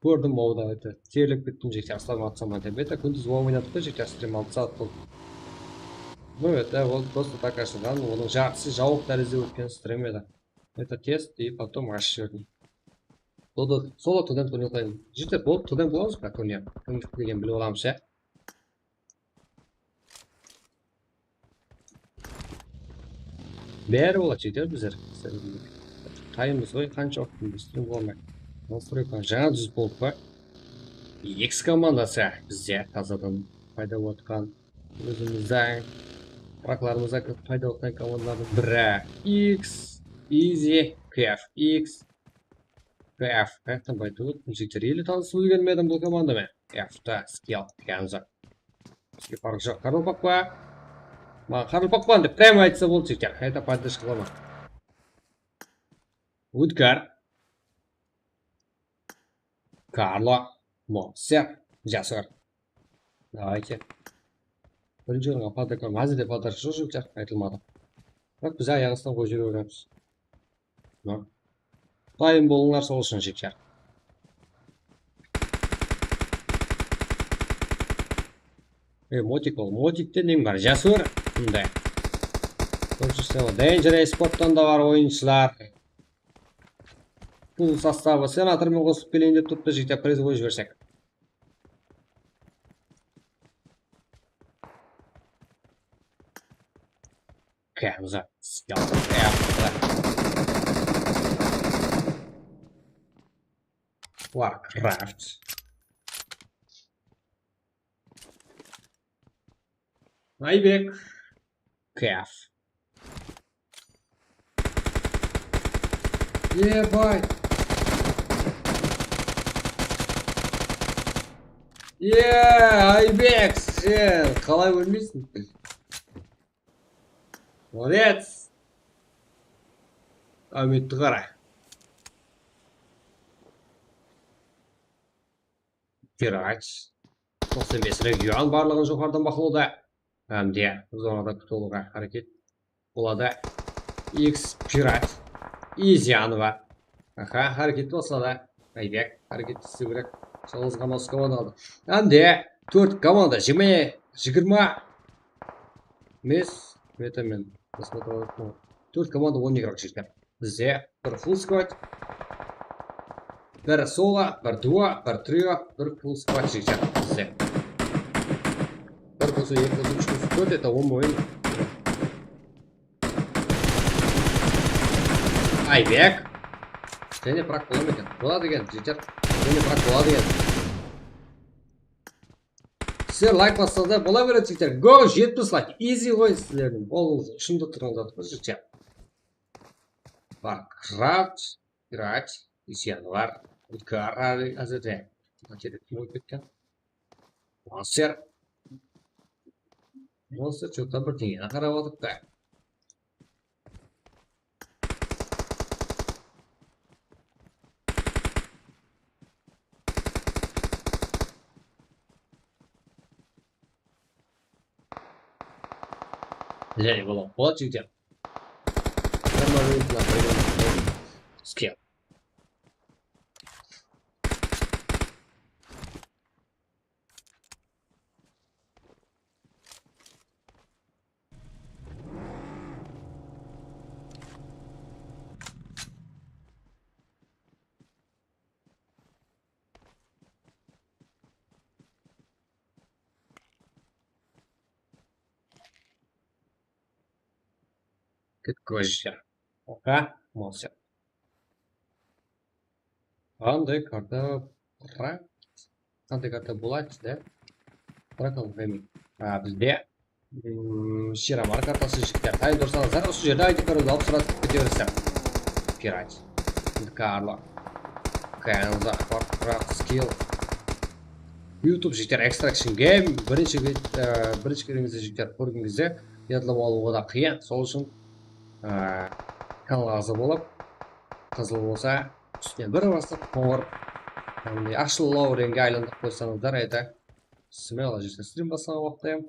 Kórdim, ow da, это, terlep kettim, jigitler, aslam atsaman dep. Это kúndiz oynadıq ta, jigitler, stream altı saat boldı. Ну, это, ol просто так ashılǵan, onıń jartısı jawıq tárezde ótken stream edi. Это test, и потом ashıp jiberdim. Sol, sol oqtadan turniq qoyayın. Jigitler, boldı, turniq qoyamız ba, turniq? Kimnikiligin bilip alamız, ya? Bári boladı, jetedi bizler. Tayınbız ǵoy, qansha waqıt stream bolmay. Nastroykanı jańa dúzip boldı ba? X komandası bizde tazadan payda bolıp atqan. Ózimizdiń raklarımızda kóp payda bolıp atqan komandalardıń biri. X, Easy, K F X, K F. Qayaqtan payda bolıp atqan, jigitler? Ele tanısıp úlgermedim bul komanda menen. F ta, Skill, Kenzo. Bizge parq joq. Qaraqalpaq pa? Maǵan Qaraqalpaqpan dep прямо aytsa boldı, jigitler. Qayta поддержка qılaman. Útkir. Karlo. Moser. Jasur. Давайте. Birinshi orınǵa podarka, házir de podarka joq, jigitler, aytılmadı. Biraq biz ayaq astına qoyıp jibere beremiz. Dayın bolıńlar sol ushın, jigitler. E, Motik ol. Motikte neń bar? Jasur. Mınday. Kórip júrseń ǵoy. Danger Esporttan da bar oyınshılar. Bul sostavı senator menen qosıp keleyin dep turıptı, jigitler, priz qoyıp jibersek. Kenzo. Skelter. Warcraft. Aybek. Kaf. Ебать. Е, Айбек, sen qalay ólmeyseń? Молодец. Áwmetti qara. Pirat. Toqsan bes region barlıǵın joqarıdan baqlawda. Hám de zonada kútip alıwǵa háreket boladı. X Pirat. Izyanova. Aha, háreket basladı. Aybek, háreket islewrek. Jalǵız ǵana usı komanda qaldı. Hám de tórt komanda, jigirma, jigirma. Mes, metamen. Tórt komanda, on eki rak jigitler. Bizde bir full squad, bir solo, bir duo, bir trio, bir full squad jigitler bizde. Bir bolsa, eki bolsa, úsh bolsa, tórt, это on oyın. Aybek. Jáne prak bola ma eken? Boladı eken, jigitler. Jáne prak boladı eken. Sizler layk bassańız da bola beredi, jigitler. Go, jetpis layk. Easy ǵoy sizlerdiń. Boldıńız, ushında turıńız, jigitler. Warcraft, Pirat, Isyan bar. Utkar házirde. Kerekli bolıp ketken. Monster. Monster, что-то birdeńeni qarap atırıptı. Jáne bola, bola, jigitler. Skill. Ket, kózge. Oqa, monster. Qanday karta, bırak, qanday karta boladı sizde? Bırak, al, bilmeymen. A, bizde, mm, Shiramar kartası, jigitler. Tayın tursańızlar, usı jerde I D kartı alıp, sırası kete beresizler. Pirat. Karlo. Kanza, Warcraft, Skill. YouTube, jigitler, Extraction Game. Birinshi, e, birinshi kórińizde, jigitler, kórgen gezde yadlap alıwǵa da qıyın. Sol ushın, e, kanalǵa aǵza bolıp, qızıl bolsa, ústine bir basıp, qońır, yaǵnıy ashıllaw reńge aylandırıp qoysańızlar, это смело, jigitler, strim baslaǵan waqıtta hám,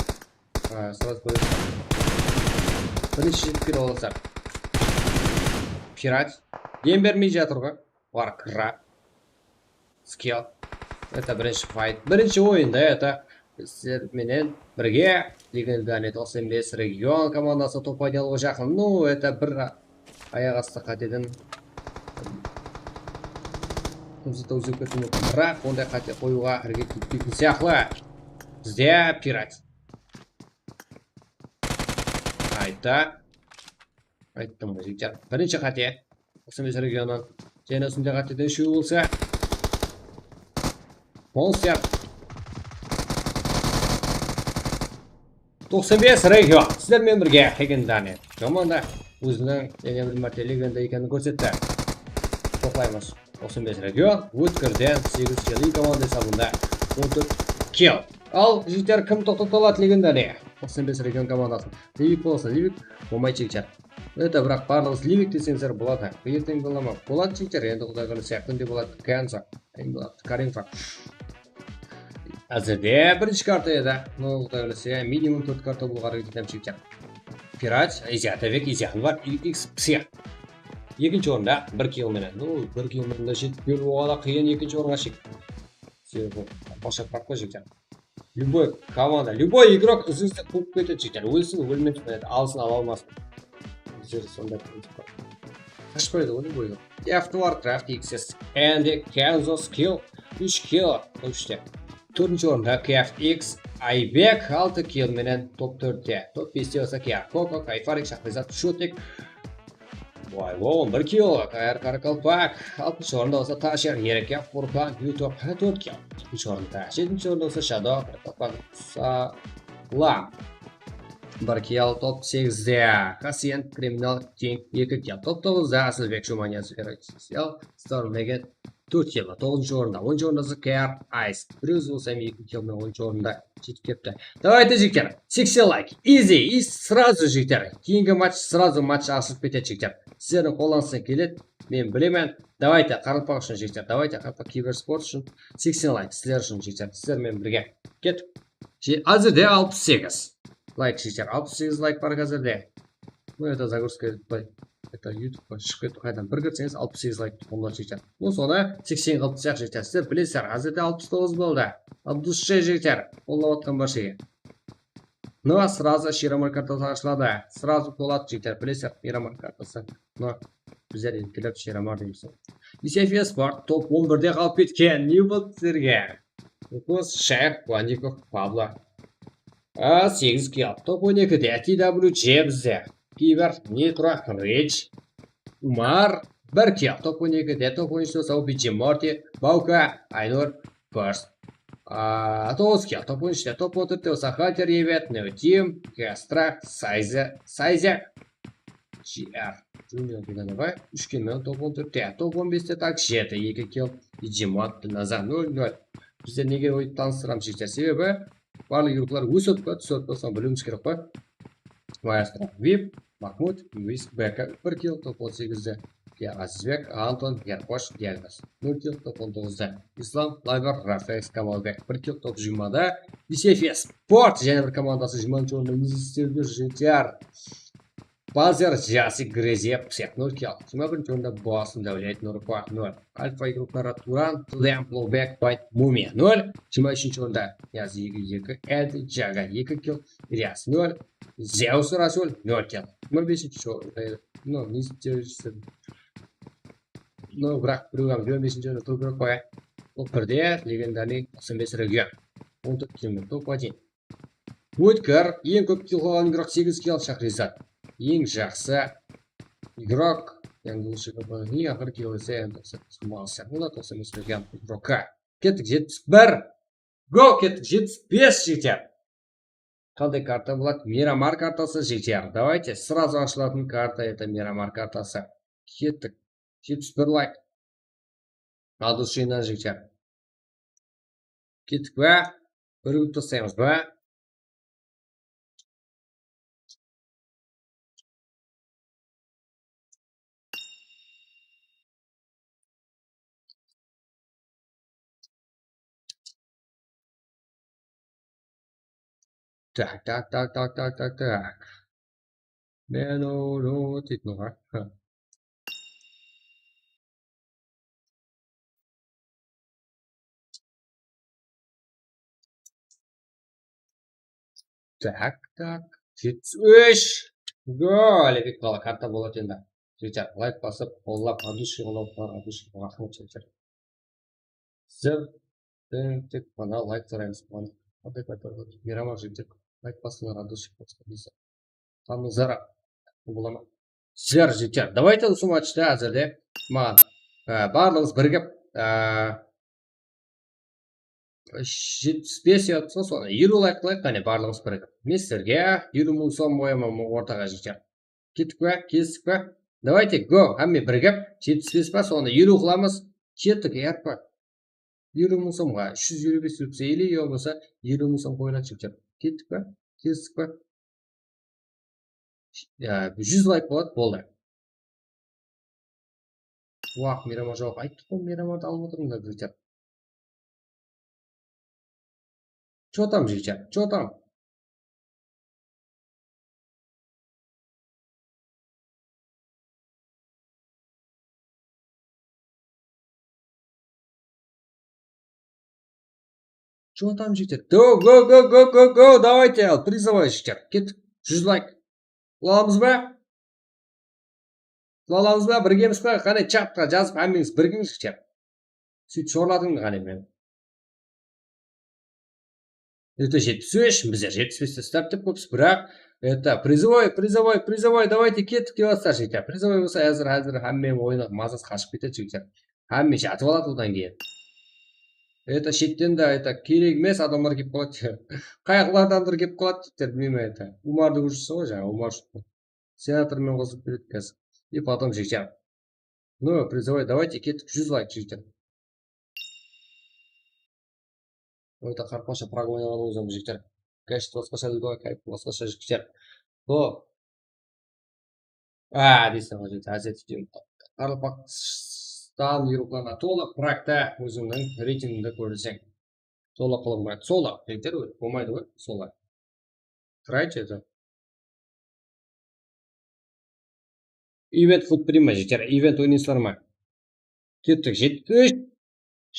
e, srazı kóresiz. Birinshi jetip kele alasızlar. Pirat. Dem bermey jatır ǵoy. Warcraft. Skill. Это birinshi fight. Birinshi oyında, это sizler menen birge Legendary toqsan bes region komandası top oynay alıwǵa jaqın. Ну, это bir a-, ayaq astı qáteden kórsete uzıp ketiwi múmkin. Biraq onday qáte qoyıwǵa háreket etpeytuǵın sıyaqlı. Bizde Pirat. Qayta. Ayttım ǵoy, jigitler. Birinshi qáte. Toqsan bes regionnan. Jáne usınday qáteden úshew bolsa. Monster. Toqsan bes region. Sizler menen birge Legendary komanda óziniń jáne bir márte legenda ekenin kórsetti. Toqlaymız. Toqsan bes region, ótkirden segiz kill, komanda esabında on tórt kill. Al, jigitler, kim toqtata aladı Legendary? Toqsan bes region komandasın. Livik bolsa, Livik bolmay, jigitler. Это, biraq barlıǵımız Livik deseńizler boladı. Erteń bola ma? Boladı, jigitler, endi Quday qálese, kúnde boladı. Kanza, endi boladı. Karinfa. Házirde birinshi karta edi. No, Quday qálese, minimum tórt karta bolıwǵa háreket etemiz, jigitler. Pirat, Izya Atabek, Izya Anvar, X Psiya. Ekinshi orında bir kill menen. No, bir kill menen de jetip keliw oǵada qıyın ekinshi orınǵa shek. Sebebi boshap baqpa, jigitler. Любой komanda, любой igrok izińizde quwıp ketedi, jigitler. Ólsin, ólmesin, alsın, ala almasın. Bizler sonday prinsip bar. Qashpaydı ǵoy, любой igrok. After Warcraft, X S, endi Kenzo Skill, úsh kill, úshte. Tórtinshi orında K F X, Aybek, altı kill menen top tórtte. Top beste bolsa K R Koko, Kayfarik, Shahrizat, Shotek, Vay, on bir kill, Kayar Karakalpak. Altınshı orında bolsa Tasher, Erekya, Furkan, Yutok, tórt kill. Altınshı orında, jetinshi orında bolsa Shadow, Karakalpak, Salam. Bir kill. Top segizde Kasient, Kriminal, King, eki kill. Top toǵızda Asılbek, Shumaniyaz, Ereksiyal, Storm Legend, tórt kill. Toǵızınshı orında, onınshı orında bolsa Kayar Ice. Bir ózi bolsa eki kill menen onınshı orında jetip kelipti. Давайте, jigitler, seksen layk. Easy, и сразу, jigitler. Keyingi match, сразу match ashılıp ketedi, jigitler. Sizlerdiń qollarıńızdan keledi, men bilemen. Давайте, Qaraqalpaq ushın, jigitler. Давайте, Qaraqalpaq kibersport ushın seksen layk. Sizler ushın, jigitler. Sizler menen birge. Kettik. Je-, házirde alpıs segiz layk, jigitler. Alpıs segiz layk bar házirde. Ну, это загрузка, это YouTube-qa shıǵıp ketti, qaydan bir kirseńiz, alpıs segiz layk boldı, jigitler. Bul sonı seksen qılıp tısaq, jigitler. Sizler bilesizler, házirde alpıs toǵız boldı. От души, jigitler, qollap atqan bárshege. Ну, сразу Miramar kartası ashıladı. Сразу toladı, jigitler, bilesizler, Miramar kartası. Ну, bizler endi kelip Miramar deymiz. Yusefiya Sport top on birde qalıp ketken. Ne boldı sizlerge? Ukos, Shayx, Vandikov, Pablo. A, segiz kill. Top on ekide T W C bizde. Kiber, Nitro, Rich, Umar, bir kill. Top on ekide, top on úshte Saw, Bidji, Morti, Bauka, Aynur, First. A, toǵız kill. Top on úshte, top on tórtte bolsa Hunter, Ebet, Neotim, Kestra, Sayze, Sayze, G R, Junior degen ǵoy. Úsh kill menen top on tórtte. Top on beste tak jeti, eki kill. Bidji, Morti, Nazar, nol nol. Bizler nege oydı tanıstıramız, jigitler? Sebebi barlıq yurtlar ósip atpa, túsip atpa, sonı biliwimiz kerek ǵoy. Maestro, Vip, Mahmud, Luis, B K, bir kill, top on segizde. Azizbek, Anton, Yarqosh, Diagnóz, nol kill, top on toǵızda. Islam, Layver, Rafex, Kamalbek, bir kill, top jigirmada. Yusefiya Sport, jáne bir komandası jigirmanshı orında, izlewde, jigitler. Bazer, Jasi, Grezev, Psek, nol kill. Jigirma birinshi orında Bosın, Dáwlet, Nurpa, nol. Alfa Group, Nara, Turan, Slam, Blowback, Bayt, Mumiya, nol. Jigirma úshinshi orında Niyaz, eki, eki, Ed, Jaga, eki kill, Ilyas, nol. Zeus, Rasul, nol kill. Jigirma besinshi orında, no, ne islep júrsiz? No, biraq birew hám jigirma besinshi orında turıp qoyayıq. Ol birde, legendarnıy toqsan bes region. On tórt kill, top один. Ótkir, eń kóp kill qılǵan igrok, segiz kill, Shaxrizat. Eń jaqsı igrok, yaǵnıy, eń aqırǵı kill ese, endi toqsan bes, Mauser. Olar toqsan bes bergen igrokka. Kettik, jetpis bir. Go, kettik, jetpis bes, jigitler. Qanday karta boladı? Miramar kartası, jigitler. Давайте, сразу ashılatın karta, это Miramar kartası. Kettik. Jetpis bir layk. От души, jigitler. Kettik pa? Úrgip taslaymız ba? Tak, tak, tak. Men onu deytin ǵoy. Tak, tak. Jetpis úsh. Gol! Epik qala karta boladı endi. Jigitler, layk basıp, qollap, от души qollap, от души raxmet, jigitler. Sizler, e, tek ǵana layk soraymız. Qanday karta boladı? Miramar, jigitler, layk basıńlar, от души qollap. Tamızara. Bulaman. Sizler, jigitler, давайте usı matchta házirde maǵan, e, barlıǵıńız birigip, e, jetpis bes yapsa, sonı eliw layk qılayıq, qáne, barlıǵımız birigip. Men sizlerge eliw mıń som qoyaman ortaǵa, jigitler. Kettik pa? Kelistік pa? Давайте, go, hámme birigip, jetpis bes pa, sonı eliw qılamız. Kettik, yarpa. Eliw mıń somǵa, úsh júz eliw bes rubl, или ya bolmasa eliw mıń som qoyıladı, jigitler. Kettik pa? Kelistik pa? Ya, júz layk boladı, boldı. Wah, Miramar joq. Ayttıq ǵoy, Miramardı alıp otırıńlar, jigitler. Чё там, jigitler? Чё там? Чё там, jigitler? Go, go, go, go, go, go, давайте, al, призовой, jigitler. Kettik. Júz layk. Qıla alamız ba? Qıla alamız ba? Birgemiz ba? Qáne, chatqa jazıp, hámmeńiz birgińiz, jigitler. Sóytip shorlatıń qáne meni. Это jetpis úsh, bizler jetpis beste start dep kóppiz, biraq, это, призовой, призовой, призовой, давайте, kettik, dep atırlar, jigitler. Призовой bolsa, házir, házir hámmeniń oyını mazası qashıp ketedi, jigitler. Hámme jatıp aladı odan keyin. Это, shetten de, это, kerek emes adamlar kelip qaladı. Qayaqlı adamlar kelip qaladı, jigitler, bilmeymen, это. Umardı kórip júrsiz ǵoy, jańa, Umar. Senator menen qosılıp ketedi házir. И потом, jigitler. Ну, призовой, давайте, kettik, júz layk, jigitler. Это qaraqalsha программалар ózi, jigitler. Кэш basqasha deydi ǵoy, кэш basqasha, jigitler. Sol. A, deysiz ǵoy, jigitler, házir deymen. Qaraqalpaqstan yurıqlarına tola, biraq ta ózimniń reytingimdi kórseń. Sola qılıp qoydı. Sola, jigitler, bolmaydı ǵoy, sola. Try ete. Event footprint ma, jigitler? Event oynaysızlar ma? Kettik, jetpis úsh,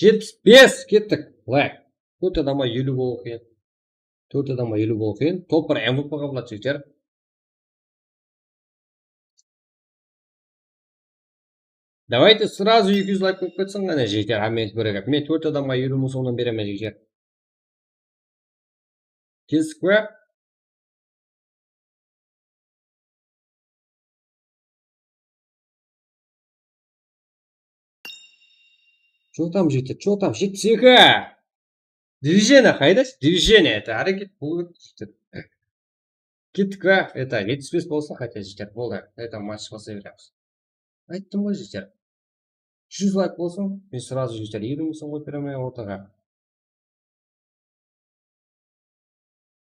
jetpis bes, kettik. Layk. Tórt adamǵa eliw bolıwı qıyın. Tórt adamǵa eliw bolıwı qıyın. Top bir M V P ǵa boladı, jigitler. Давайте сразу eki júz layk bolıp ketsin ǵana, jigitler, hámmemiz birigip. Men tórt adamǵa eliw mıń somnan beremen, jigitler. Kestik pe? Что там, jigitler? Что там? Jetpis eki! Движение qayda? Движение, это háreket, bul, jigitler. Kettik pe? Это, jetpis bes bolsın, хотя, jigitler, boldı. Это, match baslay beremiz. Ayttım ǵoy, jigitler. Júz layk bolsın, men сразу, jigitler, eliw mıń som qoyıp beremen ortaǵa.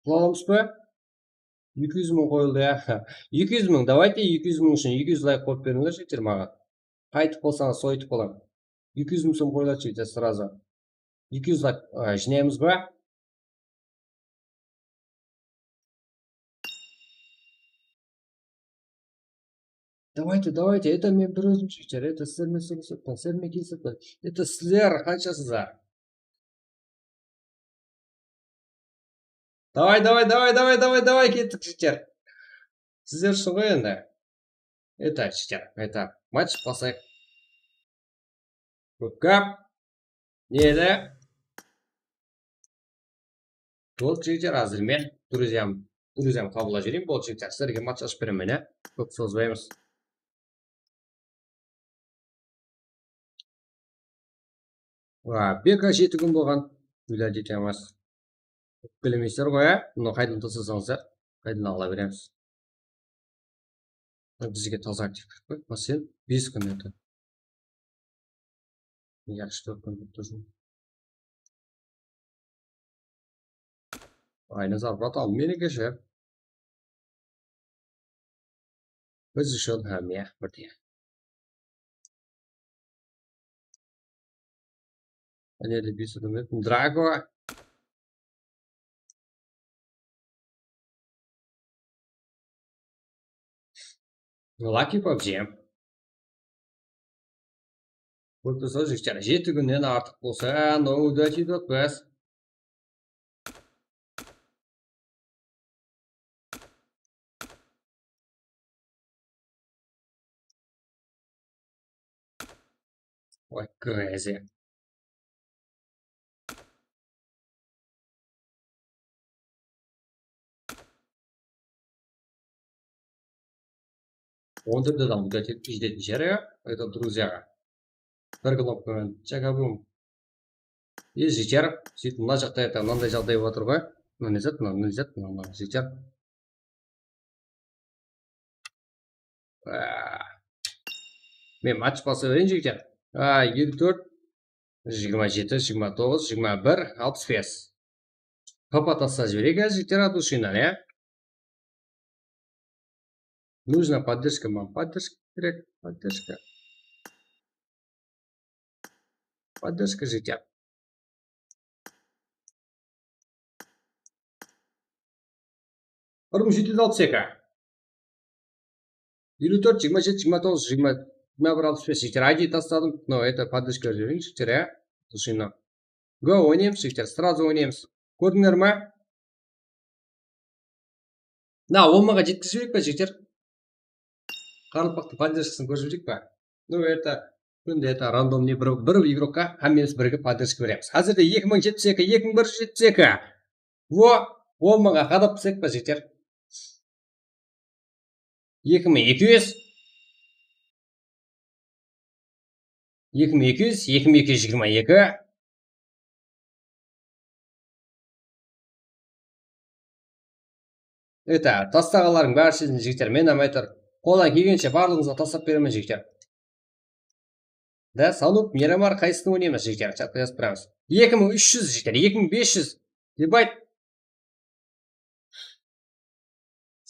Qıla alamız ba? Eki júz mıń qoyıldı, ya. Eki júz mıń, давайте, eki júz mıń ushın eki júz layk qoyıp berińler, jigitler, maǵan. Qaytıp qalsańız, soytıp qalań. Eki júz mıń som qoyıladı, jigitler, сразу. Eki júz layk, a, jınaymız ba? Давайте, давайте, это men bir ózim, jigitler, это sizler menen sóylesip atpan, sizler menen kelisip atpan. Это sizler qanshasızlar? Давай, давай, давай, давай, давай, давай, kettik, jigitler. Sizler ushın ǵoy endi. Это, jigitler, это, match baslayıq. Kóp-kóp. Ne edi? Boldı, jigitler, házir men друзьям, друзьям qabıllap jibereyin. Boldı, jigitler, sizlerge match ashıp beremen, ya. Kóp sozbaymız. Wa, beka jeti kún bolǵan. Gúladi etemez. Bilmeysiz ǵoy, ya? Bunı qaydan taslasańız, ya? Qaydan ala beremiz? Bizge taza aktiv kirip qoy. Masalan, bes kún edi. Yaxshi, tórt kún bolıp tur. Aynazar, brat, al meni keshe. Biz ushın hám, ya, birdey. Mine de bes adam edi. Drago. Lucky pabji. Bul tursa, jigitler, jeti kúnnen artıq bolsa, no, удачи, dotpes. Oy, crazy. On tórt adam, это, это друзья. Bir knopka menen chakabum. И jigitler, sóytip mına jaqta, это, mınanday jaǵday bolıp atır ǵoy. Mına ne zat, mına ne zat, mına, mına jigitler. Aa, men match baslay bereyin, jigitler. Aa, eliw tórt, jigirma jeti, jigirma toǵız, jigirma bir, alpıs bes. P P taslap jibereyik, jigitler, от души-nan, ya. Нужна поддержка, maǵan поддержка kerek, поддержка. Поддержка, jigitler. Bir mıń jeti júz alpıs eki. Eliw tórt, jigirma jeti, jigirma toǵız, jigirma, jigirma bir, alpıs bes, jigitler. I D tasladım. No, это поддержка berip jiberiń, jigitler, ya. От души-nan. Go, oynaymız, jigitler, сразу oynaymız. Kórdińler ma? Na, on mıńǵa jetkizip jibereyik pa, jigitler? Qaraqalpaqtıń podderjkasın kórip jibereyik pa? Ну, это, kúnde это рандомный bir, bir igrokka hámmemiz birge podderjka beremiz. Házirde eki mıń jetpis eki, eki mıń bir júz jetpis eki. Vo, on mıńǵa qadap tısayıq pa, jigitler? Eki mıń eki júz. Eki mıń eki júz, eki mıń eki júz jigirma eki. Eta, tastaǵanlardıń bári sheshin, jigitler, men hám aytar. Qoldan kelgenshe barlıǵıńızǵa taslap beremen, jigitler. Da, Sanuk, Miramar, qaysısın oynaymız, jigitler? Chatta jazıp turamız. Eki mıń úsh júz, jigitler, eki mıń bes júz. Ебать.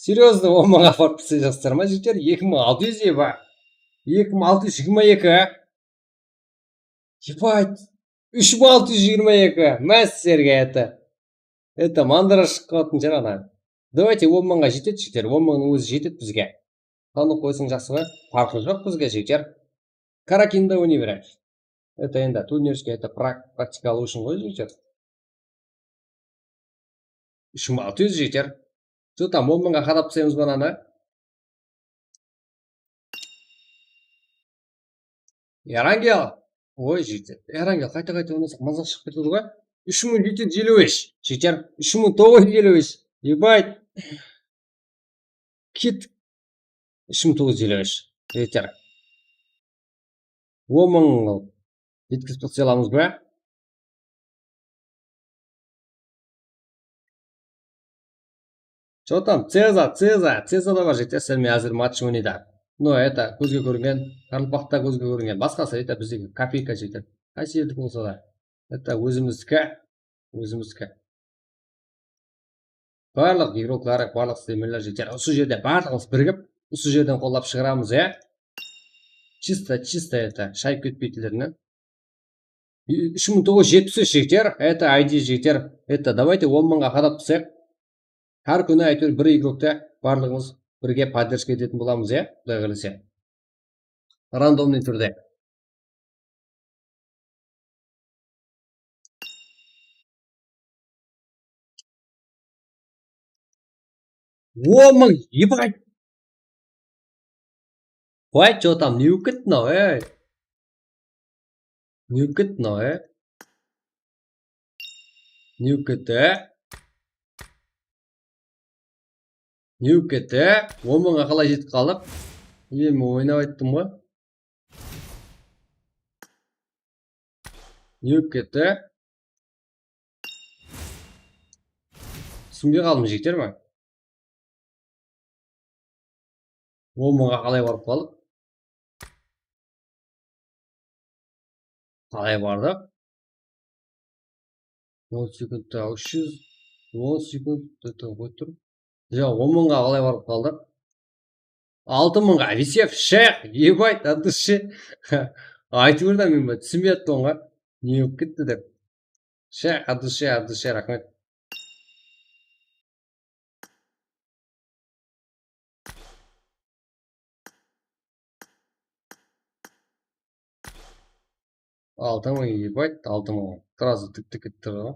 Серьёзно, on mıńǵa aparıp tısayıpsızlar ma, jigitler? Eki mıń altı júz eba. Eki mıń altı júz jigirma eki. Ебать. Úsh mıń altı júz jigirma eki. Má sizlerge, это. Это, mandıra shıǵıp qaldıń, jara ana. Давайте, on mıńǵa jetedi, jigitler. On mıńnıń ózi jetedi bizge. Sanıq qoysın, jaqsı ǵoy. Parqı joq bizge, jigitler. Karakinda oynay beremiz. Это endi turnirske, это prak-, praktika alıw ushın ǵoy, jigitler. Úsh mıń altı júz jeter. Что там, on mıńǵa qadap taslaymız ba mınanı? Erangel. Oy, jeter. Erangel qayta-qayta oynasaq, mazaq shıǵıp ketedi ǵoy. Úsh mıń jeti júz eliw úsh. Jeter. Úsh mıń toǵız júz eliw úsh. Ебать. Kit. Úsh mıń toǵız júz eliw úsh. Jeter. On mıń qılıp jetkizip taslayamız ba? Что там? Ceza, Ceza, Ceza da bar, jeter, sen men házir match oynaydı. No, это, kózge kórgen, qaraqalpaqta kózge kórgen. Basqası, это, bizdegi kopeyka, jeter. Qaysı jerdiki bolsa da. Это, ózimizdiki, ózimizdiki. Barlıq igroklar, barlıq streamerler jeter. Usı jerde barlıǵımız birigip, usı jerden qollap shıǵaramız, ya. Чисто, чисто это, shayıp ketpeytinlerine. Úsh mıń toǵız júz jetpis úsh jeter, это I D jeter. Это, давайте, on mıńǵa qadap tursaq. Hár kúni, áytewir, bir igrokta barlıǵımız birge podderjka etetin bolamız, ya, Quday qálese. Randomnıy túrde. On mıń, ебать! Vay, что там, не укет мынау, ey? Не укет мынау, ey? Не укет, ey? Ne bolıp ketti? On mıńǵa qalay jetip qaldıq? Endi men oynap ayttım ǵoy. Ne bolıp ketti? Túsinbey qaldım, jigitler, men. On mıńǵa qalay barıp qaldıq? Qalay bardıq? On sekundta úsh júz, on sekund, это, qoyıp tur. Joq, on mıńǵa qalay barıp qaldıq? Altı mıńǵa, висев, shayx, ебать, от души. Aytıp ber da, men ba, túsinbey atırman ǵoy. Ne bolıp ketti dep. Shayx, от души, от души, raxmet. Altı mıń, ебать, altı mıń. Сразу tik tik etip tur ǵoy.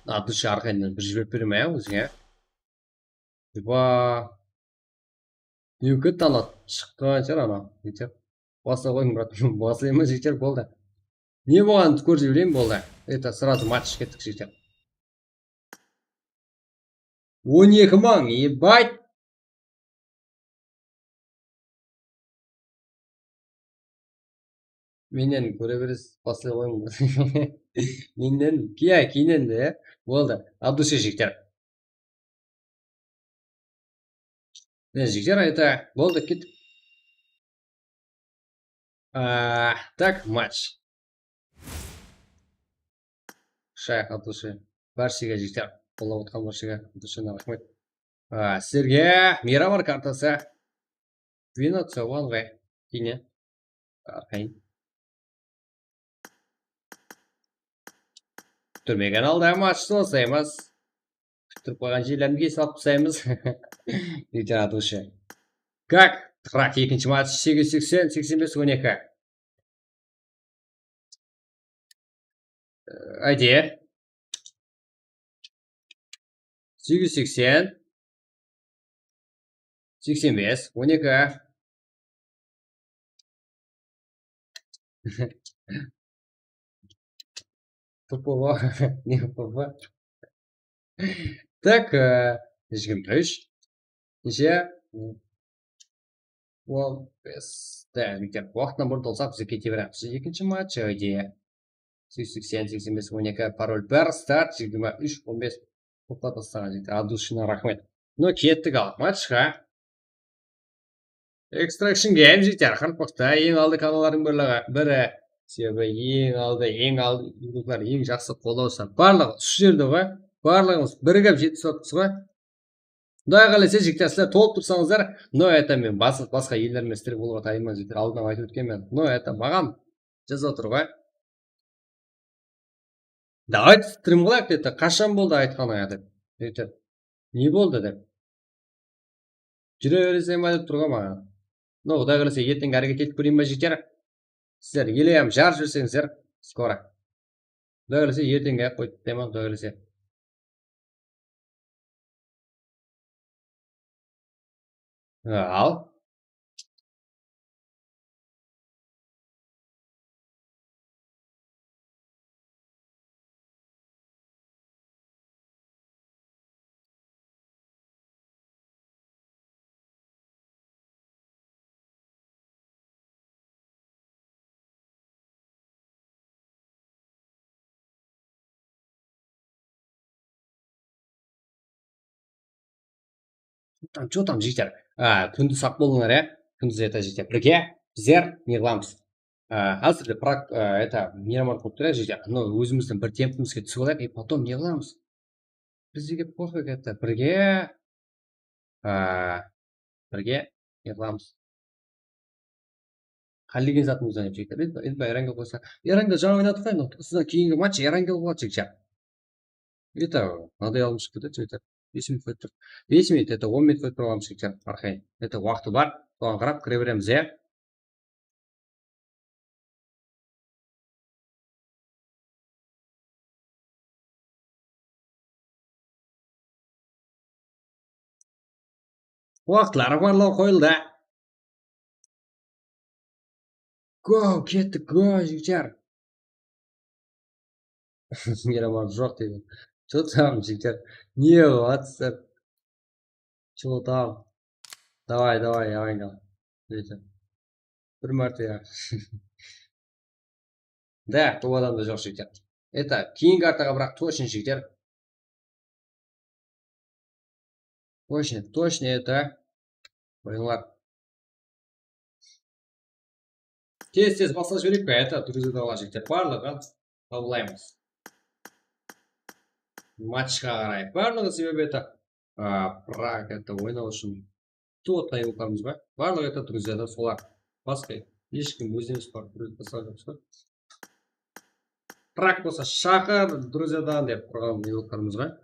От души arqayınnan bir jiberip bereyim, ya, ózińe. Типа, Newkit ana shıqqan shıǵar ana. Jeter. Basla qoyıń, brat. Baslayman, jeter, boldı. Ne bolǵanın kórip jibereyim, boldı. Это, сразу match kettik, jeter. On eki mıń, ебать! Mennen kóre beresiz, baslay qoyıń. Mennen, kiya, keyinen de, ya. Boldı. От души, jigitler. Mine, jigitler, это, boldı, kettik. А, так, матч. Shayx, от души. Bárshege, jigitler, qollap otırǵan bárshege от души raxmet. А, sizlerge Miramar kartası. Двенадцать one ǵoy. Keyine. Arqayın. Kúttirmegen halda matchti baslaymız. Kúttirip qoyǵan jeylerdi salıp taslaymız. Jigitler, от души. Как? Qırq ekinshi match, segiz seksen, seksen bes on eki. Áyde. Segiz seksen. Seksen bes, on eki. P P V. Ne P P V? Tak, e, jigirma úsh. Neshe? On bes. Da, jigitler, waqtınan burın tolsaq, biz kete beremiz. Ekinshi match, edi. Seksen, seksen bes, on eki, parol bir, start, jigirma úsh, on bes. Toqtatıp taslaǵan jigitler. Adusına raxmet. No, kettik al matchqa. Extraction Game, jigitler, qırq baqta eń aldı kanallardıń birligi, biri. Sebebi eń aldı, eń aldı, yurtlar eń jaqsı qollawshılar. Barlıǵı usı jerde ǵoy. Barlıǵımız birigip jetip atırmız ǵoy. Quday qálese, jigitler, sizler tolıp tursańızlar, no, это men bas-, basqa ellermen istirip bolıp atayınman, jigitler, aldın aytıp ótkenmen. No, это maǵan jazıp atır ǵoy. Давай strim qılayıq, dedi. Qashan boldı aytqanıńa, dep. Dedi. Ne boldı, dep. Júre bereseń ba, dep tur ǵoy maǵan. No, Quday qálese, erteń háreket etip kóreyin ba, jigitler? Sizler eleyam jarıp jiberseńizler, skoro. Quday qálese, erteń aq qoyıp, dema, Quday qálese. Al. Там, что там, jigitler? A, kúndiz saq bolıńlar, ya. Kúndiz, это, jigitler, birge bizler ne qılamız? A, házir de prak-, a, это, Miramar qılıp tur, ya, jigitler. Anau ózimizdiń bir tempimizge túsip alayıq, и потом ne qılamız? Bizge пофиг, это, birge, a, birge ne qılamız? Hállegen zatımızdan jigitler. Endi, endi Erangel qoysa. Erangel jańa oynadıq ǵoy, mına, usıdan keyingi match Erangel boladı, jigitler. Это, mınaday alım shıǵıp ketedi, jigitler. Bes minut qoyıp tur. Bes minut, это, on minut qoyıp tur alım, jigitler. Arqayın. Это, waqtı bar. Soǵan qarap kire beremiz, ya. Waqıtları barlaw qoyıldı. Go, kettik, go, jigitler. Miramar joq deydi. Что там, jigitler? Ne qılıp atırsızlar? Что там? Давай, давай, давай, давай. Deydi. Bir márte ya. Da, top adamda joq, jigitler. Это, keyingi kartaǵa, biraq, точно, jigitler. Точно, точно, это. Qoyıńlar. Tez-tez baslap jibereyik pe? Это, друзья, jigitler, barlıǵın qabıllaymız. Matchqa qaray. Barlıǵı sebebi, это, a, prak, это, oynaw ushın. Tottay yıqlarımız bar. Barlıǵı, это, друзья, solar. Basqa hesh kim, ózimiz bar, друзья, solar. Prak bolsa shaqır, друзья, dep qurǵan yıqlarımız bar.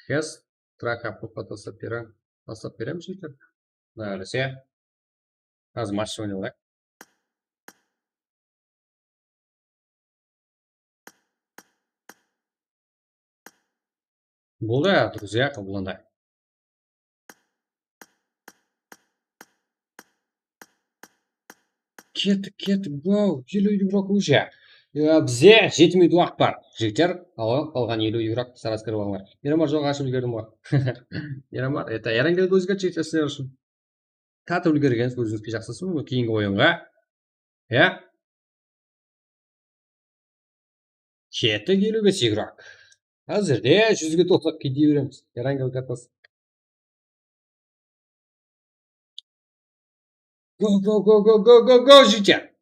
Hes, traka, popa taslap berem. Taslap berem, jigitler. Quday qálese. Házir match oynayıq. Boldı, друзья, qabıllandı. Kettik, kettik, go, eliw yuro уже. Ya, bizde jeti minut waqıt bar, jigitler. Al, qalǵan eliw yuro saraskir alıńlar. Miramar joq, ashıp úlgerdim ǵoy. Miramar, это, Erangel ózgertip jigitler sizler ushın. Tatip úlgergensiz, ózińizge jaqsısın, keyingi oyınǵa. Ya? Kettik, eliw bes игрок. Házirde júzge toqsap kete beremiz. Erangel kartası. Go, go, go, jigitler.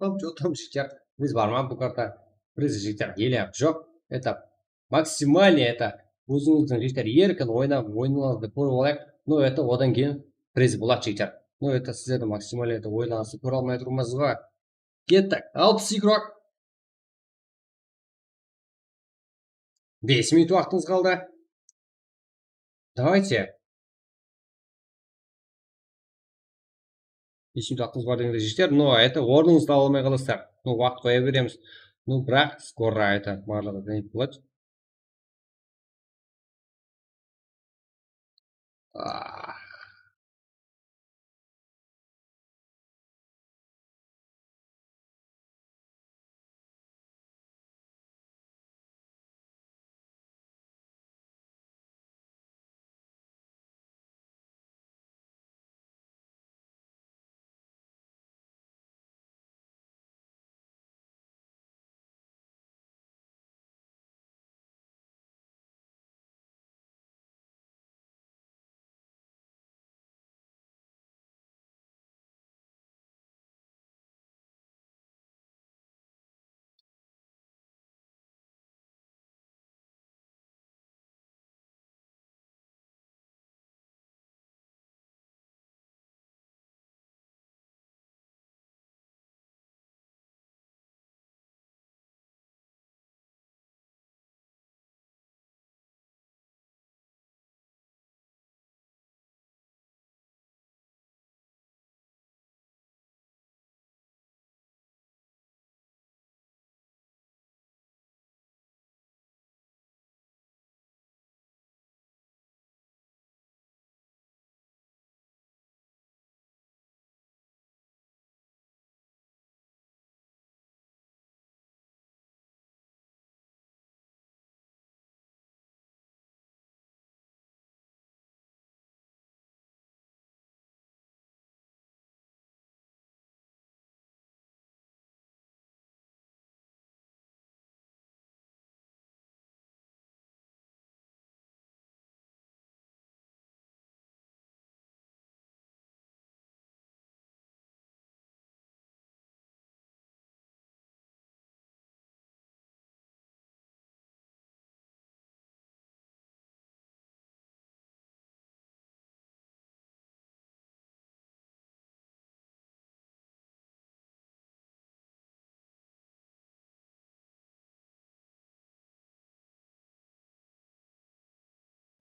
Tam, что там, jigitler? Biz bar ma bu karta? Biz, jigitler, elep joq. Это максимально, это, ózińizdiń, jigitler, erkin oynap, oynaǵanıńızdı kórip alayıq. No, это, odan keyin priz boladı, jigitler. No, это, sizlerdiń максимально, это, oynaǵanıńızdı kóre almay turmaz ba? Kettik. Alpıs игрок. Bes minut waqtıńız qaldı. Давайте. Bes minut waqtıńız bar degende, jigitler, no, это, ornıńızdı ala almay qalasızlar. No, waqıt qoya beremiz. No, biraq, скоро, это, barlıǵı, ne boladı. Ah.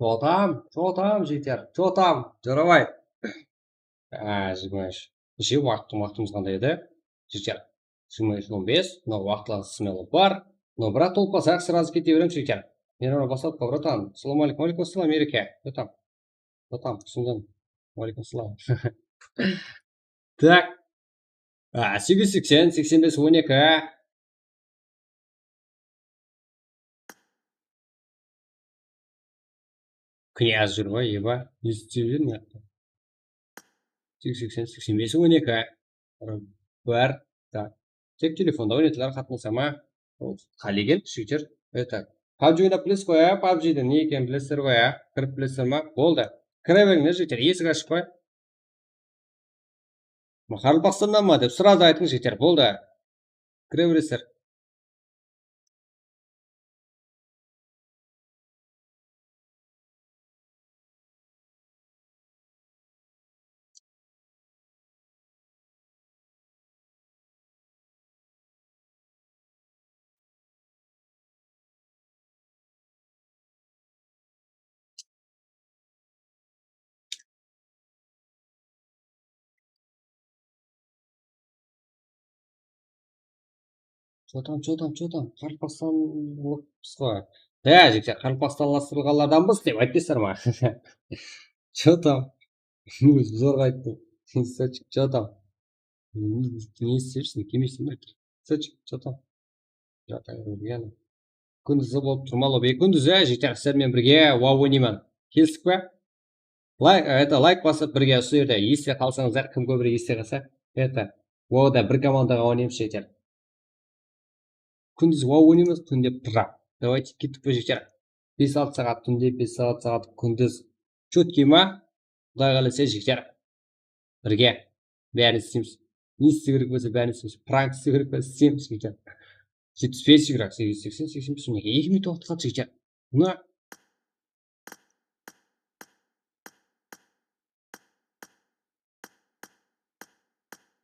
Что там? Что там, jigitler? Что там? Joraybay. Á, jigirma úsh. Neshe waqıt, waqtımız qanday edi? Jigitler. Jigirma úsh on bes. Mına waqıtlar smelov bar. Mına, biraq tolıp qalsaq, сразу kete beremiz, jigitler. Men ona basap, bratan. Assalamu aleykum. Aleykum assalam, Ereke. Что там? Что там? Túsindim. Aleykum assalam. Так. Á, segiz seksen, seksen bes on eki. Knyaz júr ǵoy, eba, ne islep júr mıyaqta? Segiz seksen, seksen bes on eki. Bir, tak. Tek telefonda oynaydılar, qatnasa ma? Qálegen, shiter. Это, PUBG oynap bilesiz ǵoy, a? PUBG-de ne ekenin bilesizler ǵoy, a? Kirip bilesizler ma? Boldı. Kire berińler, jigitler, esik ashıq ǵoy. Qaraqalpaqstannan ma dep srazı aytıń, jeter, boldı. Kire beresizler. Что там, что там, что там? Qaraqalpaqstanlıqpız ǵoy. Há, jigitler, qaraqalpaqstanlastırılǵanlardanbız dep aytpaysızlar ma? Что там? Ózi zorǵa ayttı. Что там? Ne islep júrseń, kelmeyseń be? Что там? Kúndizgi bolıp tur ma, lobi? Kúndizi, jigitler, sizler menen birge WoW oynayman. Kelistik pe? Layk, это, layk basıp, birge usı jerde esite qalsańızlar, kim kóbirek esite qalsa. Это, WoW-da bir komandaǵa oynaymız, jigitler. Kúndiz WoW oynaymız, túnde PUBG. Давайте, kettik pe, jigitler? Bes-altı saat túnde, bes-altı saat kúndiz. Чёткий ma? Quday qálese, jigitler. Birge. Bárin isleymiz. Ne istew kerek bolsa, bárin islep, prank istew kerek bolsa, isleymiz, jigitler. Jetpis bes igrok, segiz júz seksen, seksen bes, eki minut waqıt qaldı, jigitler. Mına.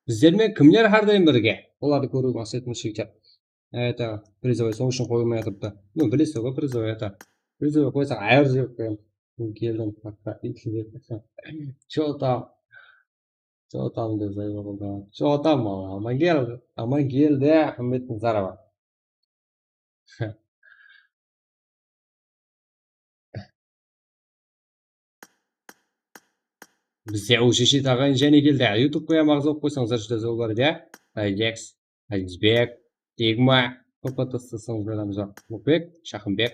Bizler menen kimler hár dayım birge? Olardı kóriw maqsetimiz, jigitler. Это, призовой, sol ushın qoyılmay atırıptı. Ну, bilesiz ǵoy, призовой, это. Призовой qoysaq, ayır júrip qoyam. Keldim, hatta, Что там? Что там dep zayıp boldı. Что там, Amangel, Amangeldi Áhmednazarova. Bizde U Ş Ş taǵayın jáne keldi. YouTube qoyam, aǵza bolıp qoysańızlar, júdá zor bar edi, ya. Ajax, Azizbek, Digma, P P T stasańız, bayramzor. Ullıqbek, Shaqınbek,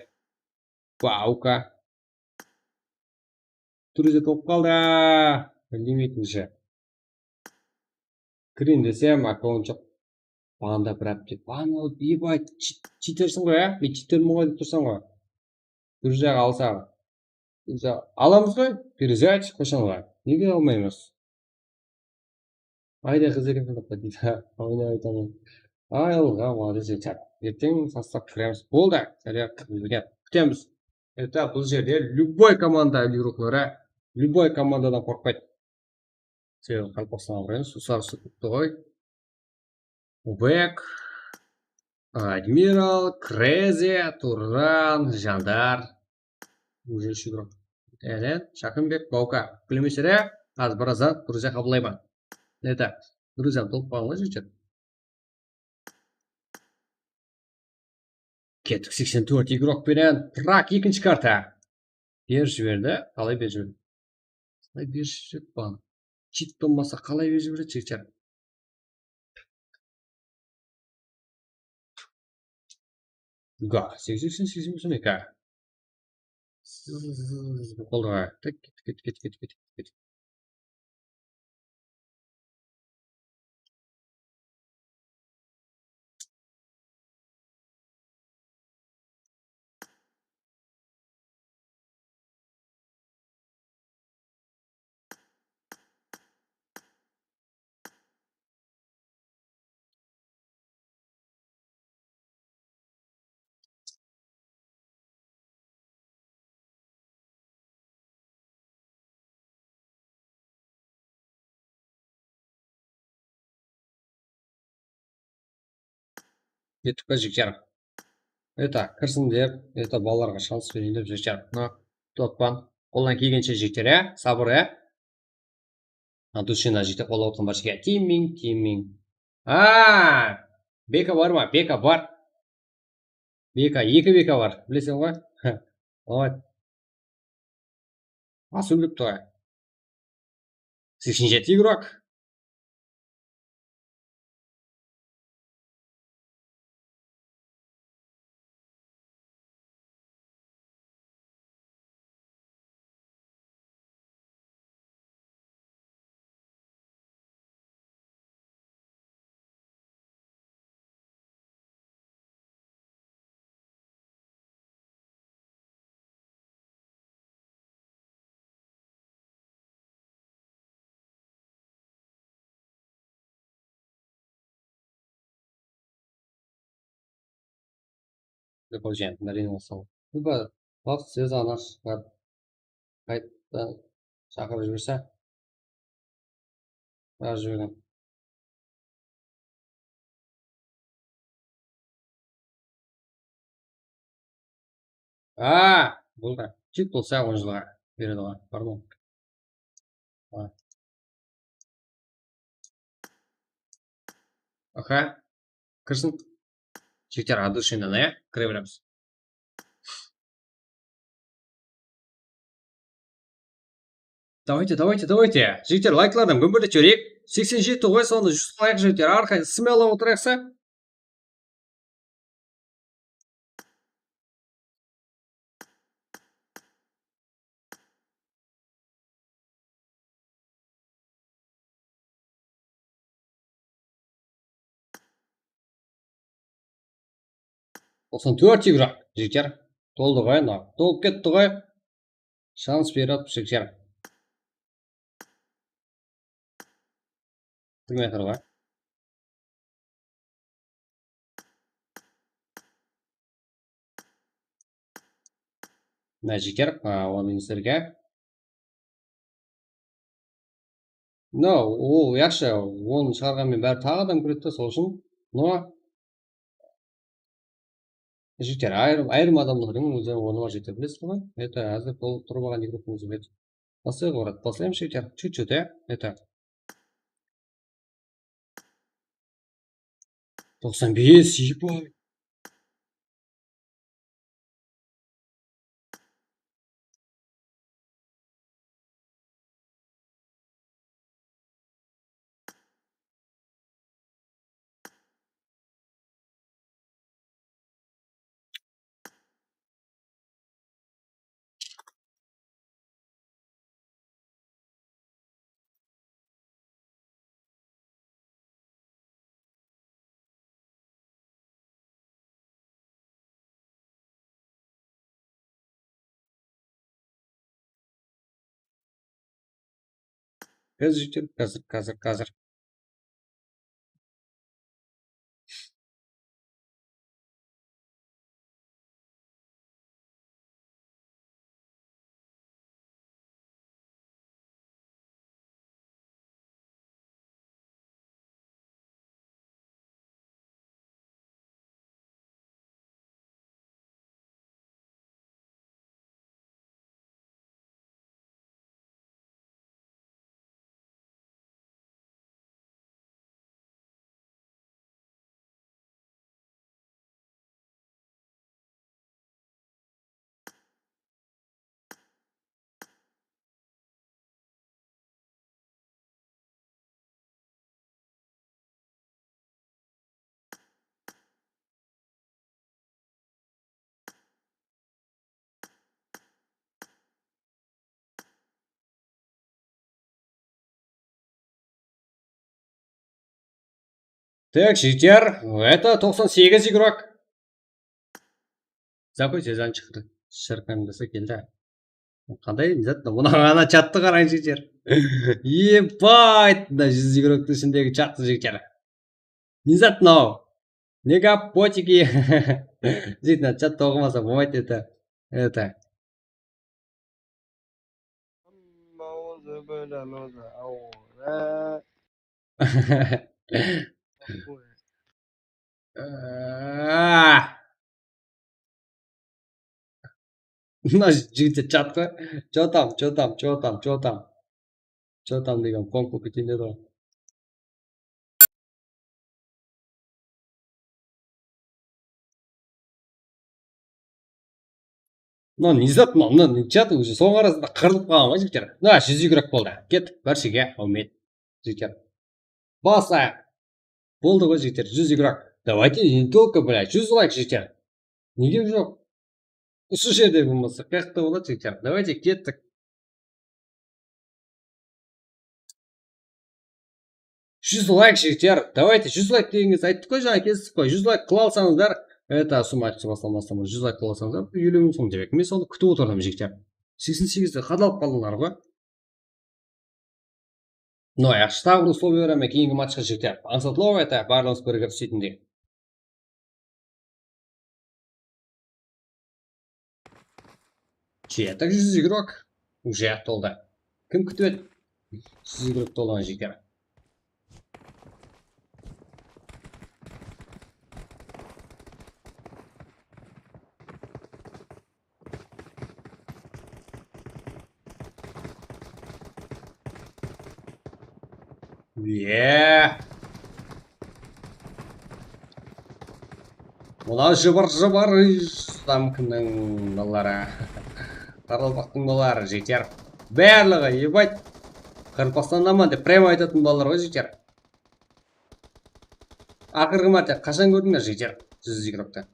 Bauka. Druziya tolıp qaldı. Bilmeytinshe. Kireyin desem, akkaunt joq. Banda bir hápte ban alıp, ебать, чит-, читерсің ǵoy, á? Men читермен ǵoy dep tursań ǵoy. Друзьяǵa alsań. Друзья alamız ǵoy, перезайт, qoshańlar. Nege almaymız? Ayda qız eken, deydi. Oynap aytaman. Ay, Alǵa, молодец, jigitler. Erteń sastav kiremiz. Boldı. Sálem, kútemiz. Это, bul jerde любой komanda igrokları, любой komandadan qorqpaydı. Sebebi Qaraqalpaqstan aǵırayın, Susar uttı ǵoy. Ubek, Admiral, Crazy, Turran, Jandar. Уже úsh igrok. Enen, Shaqınbek, Bauka. Kúlemesere, házir birazdan Gruziya qabıllayman. Это, Gruziyanı tolıp qalǵan ǵoy, jigitler. Kettik, seksen tórt igrok penen. Prak, ekinshi karta. Berip jiberdi. Qalay berip jiberdi? Qalay berip jiberedi bunı? Chit bolmasa qalay berip jiberedi, jigitler? Ga, seksen, seksen, seksen eki. Qoldaǵa. Ket, ket, ket, ket, ket, ket, ket. Kettik pe, jigitler? Это, kirsin dep, это, balalarǵa shans bereyin dep, jigitler. Mına, totpan. Qoldan kelgenshe, jigitler, ya? Sabır, ya? От души, jigitler, qollap otırǵan barshege. Timing, timing. A, Beka bar ma? Beka bar. Beka, eki Beka bar. Bileseń ǵoy. Давай. Asıl bilip tur. Seksen jeti igrok. Dep qoyıp jiberdim, Marina Usal. Uba, bak, siz ana shıǵar. Qayttan shaqırıp jiberse. Shaqırıp jibergen. A, boldı. Chit bolsa on jılǵa beredi ǵoy. Bar ma? Bar. Aha. Kirsin. Jigitler, от души, ya, kire beremiz. Давайте, давайте, давайте. Jigitler, layklardan gúmberletip jibereyik. Seksen jeti ǵoy, sonda júz qoyayıq, jigitler. Arqayın smelo otırayıqsa. Toqsan tórt igrok, jigitler. Toldı ǵoy, mına. Tolıp ketti ǵoy. Shans berip, jigitler. Bilmey atır ǵoy. Mına jigitler, a, onı sizlerge. No, ol yaqshı, onı shıǵarǵan menen bári taǵı adam kiredi da, sol ushın. No, jigitler, ayırım, ayırım adamlar degen ózi ornı bar jigitler, bilesiz ǵoy. Это, házir bolıp turıp alǵan игрокtıń ózi biledi. Baslayıq, брат, baslayıq, jigitler. Чуть-чуть, ya. Это. Toqsan bes, ебать. Házir, házir, házir, házir. Так, jigitler, это toqsan segiz игрок. Забойте, zan shıqtı. Shırqan dese keldi. Qanday zat, mına ǵana chattı qarań, jigitler. Ебать, mına júz игрокtıń ishindegi chattı, jigitler. Ne zat mınaw? Negapotiki. Jigitler, chattı oqımasa bolmaydı, это. Это. Hamma ózi bilan ózi awara. Ah! Mına jigitler chatqa, "Чё там, чё там, чё там, чё там?" "Чё там" degen qonıp keteyin edi ǵoy. Mına ne zat mına, mına ne chat, уже soń arasında qırılıp qalǵan ǵoy, jigitler. Mına júz игрок boldı. Kettik, bárshege áwmet, jigitler. Baslayıq. Boldı ǵoy, jigitler, júz игрок. Давайте, не только, блядь, júz layk, jigitler. Nege joq? Usı jerde bolmasa, qayaqta boladı, jigitler? Давайте, kettik. Júz layk, jigitler. Давайте, júz layk degeningizdi ayttıq ǵoy, jańa kestik ǵoy. Júz layk qıla alsańızlar, это, summa aytıp baslamasam, júz layk qıla alsańızlar, eliw mıń sum dep edim. Men sonı kútip otırdım, jigitler. Seksen segizde qadalıp qaldıńlar ǵoy. No, yaqshı, taǵı bir условие beraman keyingi matchqa, jigitler. Ańsatlaw, это, barlıǵıńız birigip isteytindey. Jettik júz игрок. Уже toldı. Kim kútip edi? Júz игрок tolǵan, jigitler. Ye. Mına jıbır-jıbır, tam kimniń balaları? Qaraqalpaqtıń balaları, jigitler. Barlıǵı, ебать. Qaraqalpaqstandaman dep прямо aytatın balalar ǵoy, jigitler. Aqırǵı márte qashan kórdińler, jigitler? Júz игроктı.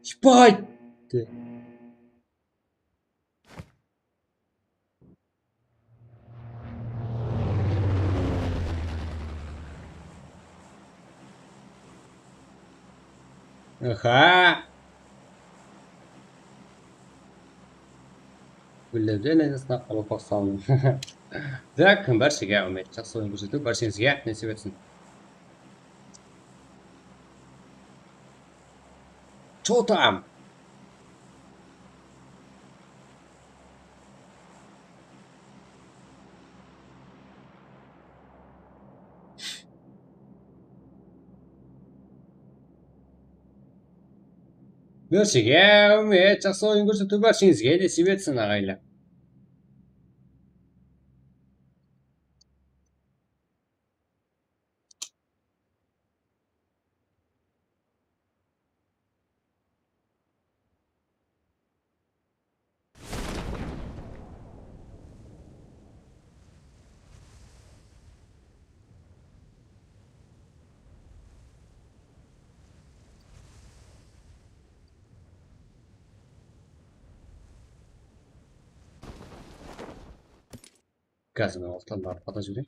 Ебать! Aha! Gúllerden enesine qalıp baqsam. Так, bárshege áwmet, jaqsı oyın kórsetiw bárshemizge nesip etsin. Что там? Bárshege áwmet, jaqsı oyın kórsetiw bárshengizge nesip etsin, aǵaylar. Gazın alttan barıp qata jibereyin.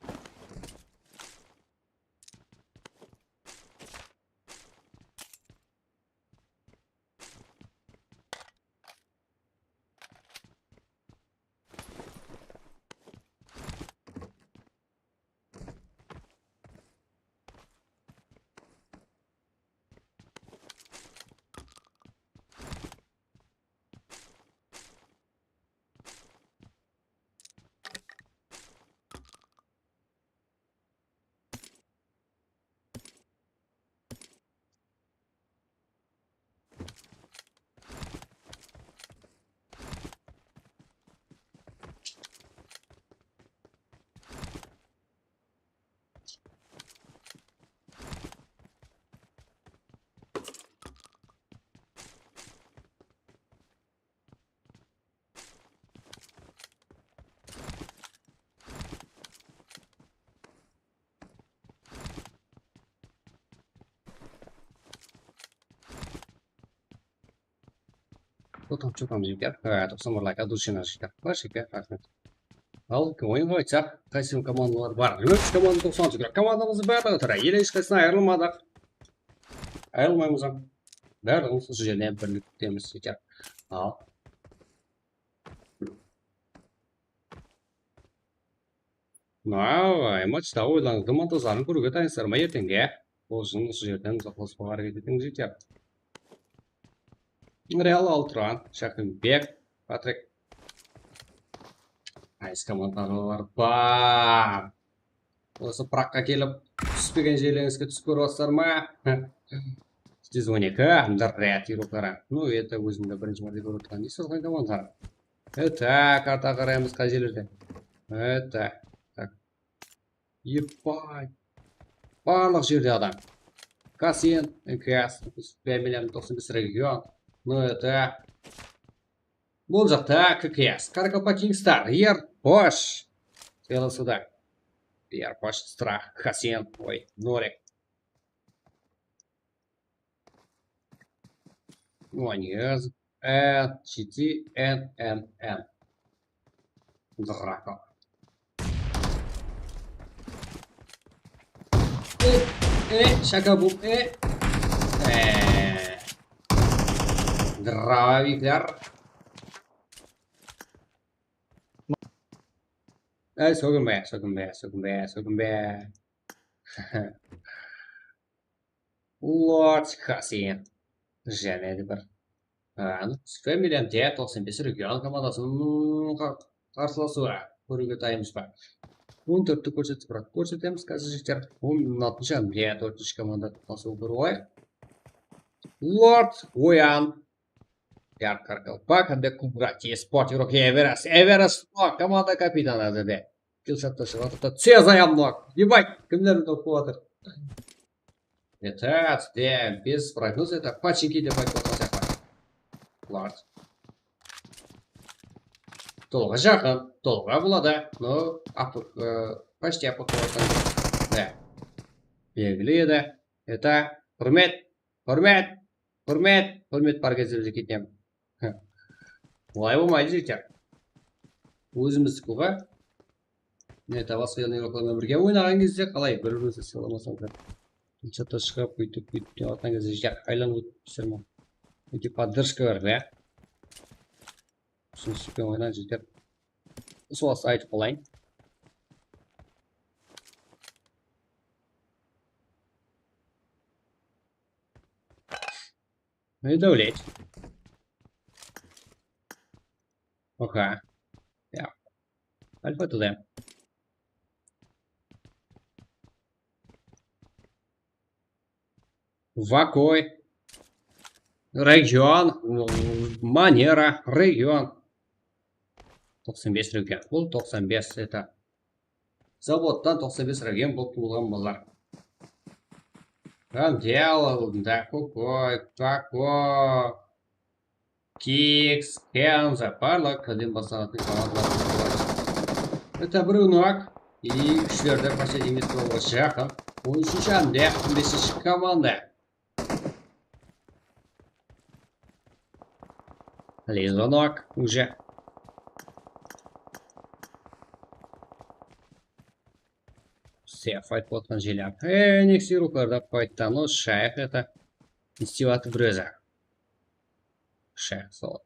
Что там, что там, жігіттер? Ә, тоқсан bir layk, от души, жігіттер. Большой рахмет. Al, oyınǵa qaytsaq, qaysı komandalar bar? Úsh komanda toqsan altı kilo. Komandamızdıń barlıǵı tura. Ele hesh qaysısına ayırılmadıq. Ayırılmaymız ham. Barlıǵımız usı jerden birliktemiz, jigitler. Al. Mınaw, aymaç da oylanıp, dımantasların kóriwge tayınsızlar ma erteńge? Ol ushın usı jerden uzaqlaspawǵa háreket etiń, jigitler. Real, Altran, Shaqinbek, Patrik. Qaysı komandalar bar? Usı pıraqqa kelip, túspegen jerlerińizge túsip kórip atırsızlar ma? Júz on eki, Andrade, Tirokara. Ну, это ózimdi birinshi márte kórip atırǵan, ne sorǵan komandalar. E, tak, arqa qaraymız qay jerlerde. E, tak, tak. Ебать. Barlıq jerde adam. Kasen, N K S, Bemilen, toqsan bes region. Ну, это. Bul jaqta K K S, Karakapakin Star, Yer Bosh. Celasıda. Yer Bosh, Strah, Kasen, oy, Norek. Onez, N, G T, N, N, N. Draco. E, e, shaka bum, e. E. Dravabikler. Ey, sóginbe, sóginbe, sóginbe, sóginbe. Lord Kasin. Jáne de bir. Anıq. Familiyan de toqsan bes region komandasınıń qa-, qarsılasıwı. Kóriwge tayınbız ba? On tórtti kórsetip, biraq kórsetemiz házir, jigitler. On altınshı, mine, tórtinshi komanda toqlasıwı bir oy. Lord Oyan. Yarkar Kalpak, Hande Kubra, T-Sport, Rocky Everest, Everest, no, komanda kapitanı dedi. Killshottan shıǵıp atırıptı. Cezayam nok. Ебать, kimlerdi topıp atır. Etat, de, без прогноза, это починки dep aytıp atırǵan sıyaqlı. Lord. Tolǵa jaqın, tolǵa buladı. No, apıq, e, почти apıq bolıp atır. Da. Belgili edi. Eta, húrmet, húrmet, húrmet, húrmet bar gezde bizge ketem. Olay bolmaydı, jigitler. Ózimizdiki ǵoy. Mine, tabasqı igroklar menen birge oynaǵan gezde qalay bir-birimizdi sıylamasam da. Chatta shıǵıp, búytip, búytip dep atqan gezde jigitler aylanıp ótip tursań ba? Mineki podderjka ber, ya. Usınıspenen oynań, jigitler. Usı waqıtta aytıp qolayın. Ey, dáwlet. Oka. Ya. Alfa to them. Vakoy. Region. Manera. Region. Toqsan bes region. Bul toqsan bes, это, zavodtan toqsan bes region bolıp tuwılǵan balalar. Там дьявол, да какой, Paco, Kiks, Kenza, barlıq K-den baslanatuǵın komandalar. Это, birewin-aq. И kúshlerdi последний minutqa bolıwǵa jaqın. On úshinshi hám de on besinshi komanda. Лизонок уже. Все, fayt bolatqan jeli. Ey, neksirukarda faytta, no shayıq это. Ne istep atır bir ózi. Shayıq sol.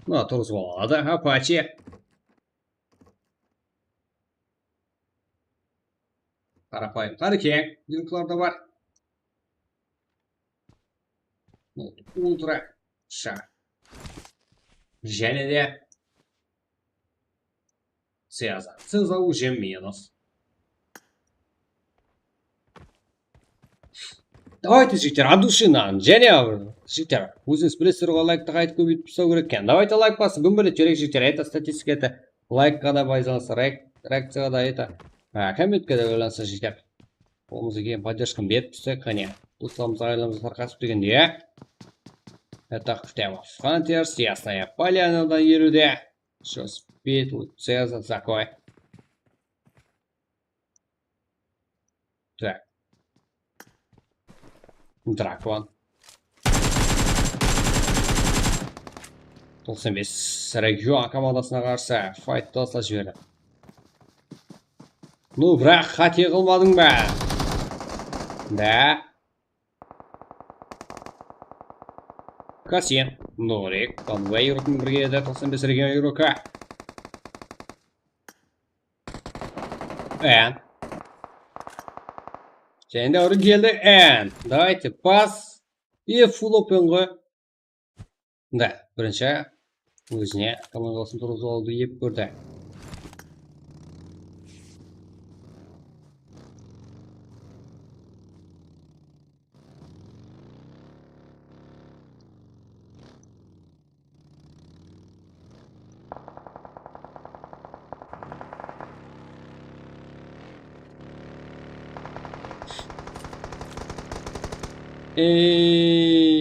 Mına turǵızıp aladı. Apache. Qarapayım, qárekeń, yurtlarda bar. Ultra sha. Jáne de Ceza. Ceza уже минус. Давайте, jigitler, от души nan. Jáne, jigitler, ózińiz bilesiz ǵoy, layktı qaytıp kóbeytip taslaw kerek eken. Давайте, layk basıp, gúmbeletip júreyik, jigitler. Это statistika, это laykqa da baylanıslı, reak-, reakciyaǵa da, это, a, kommentke de baylanıslı, jigitler. Qolımızdan kelgen podderjkanı berip túrsek, qáne. Doslarımız, ǵaylalarımız tarqasıp degende, ya. Это Htema Frontiers, Yasnaya Polyanadan eriwde. Что спит, Луцеза, такой. Так. Drakon. Toqsan bes region komandasına qarsı fayttı baslap jiberdi. Ну, biraq, qáte qılmadıń ba? Da. Kasin, Norik, Konvey urıp birge edi, toqsan bes region игрока. Эн. Jáne de urıp keldi, Эн. Давайте, pas. E, full open ǵoy. Da, birinshi ózine komandalısın turǵızıp alıwdı ep kórdi. Eee.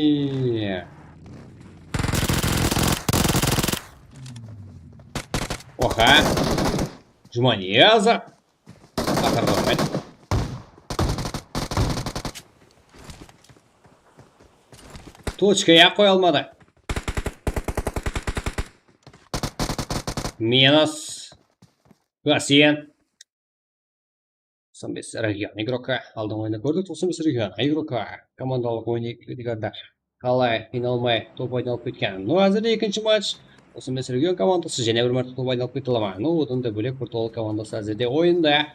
Oha. Jumaniyazov. Aqırǵa qoymaydı. Tochka ya qoya almadı. Minus. Gasiyen. Toqsan bes region игрока. Aldın oyında kórdik, toqsan bes region игрока. Komandalıq oyın endi qalay qıynalmay top aynalıp ketken. No, házirde ekinshi match. Toqsan bes region komandası jáne bir márte top aynalıp kete ala ma? No, odan da bólek bir tolıq komandası házirde oyında.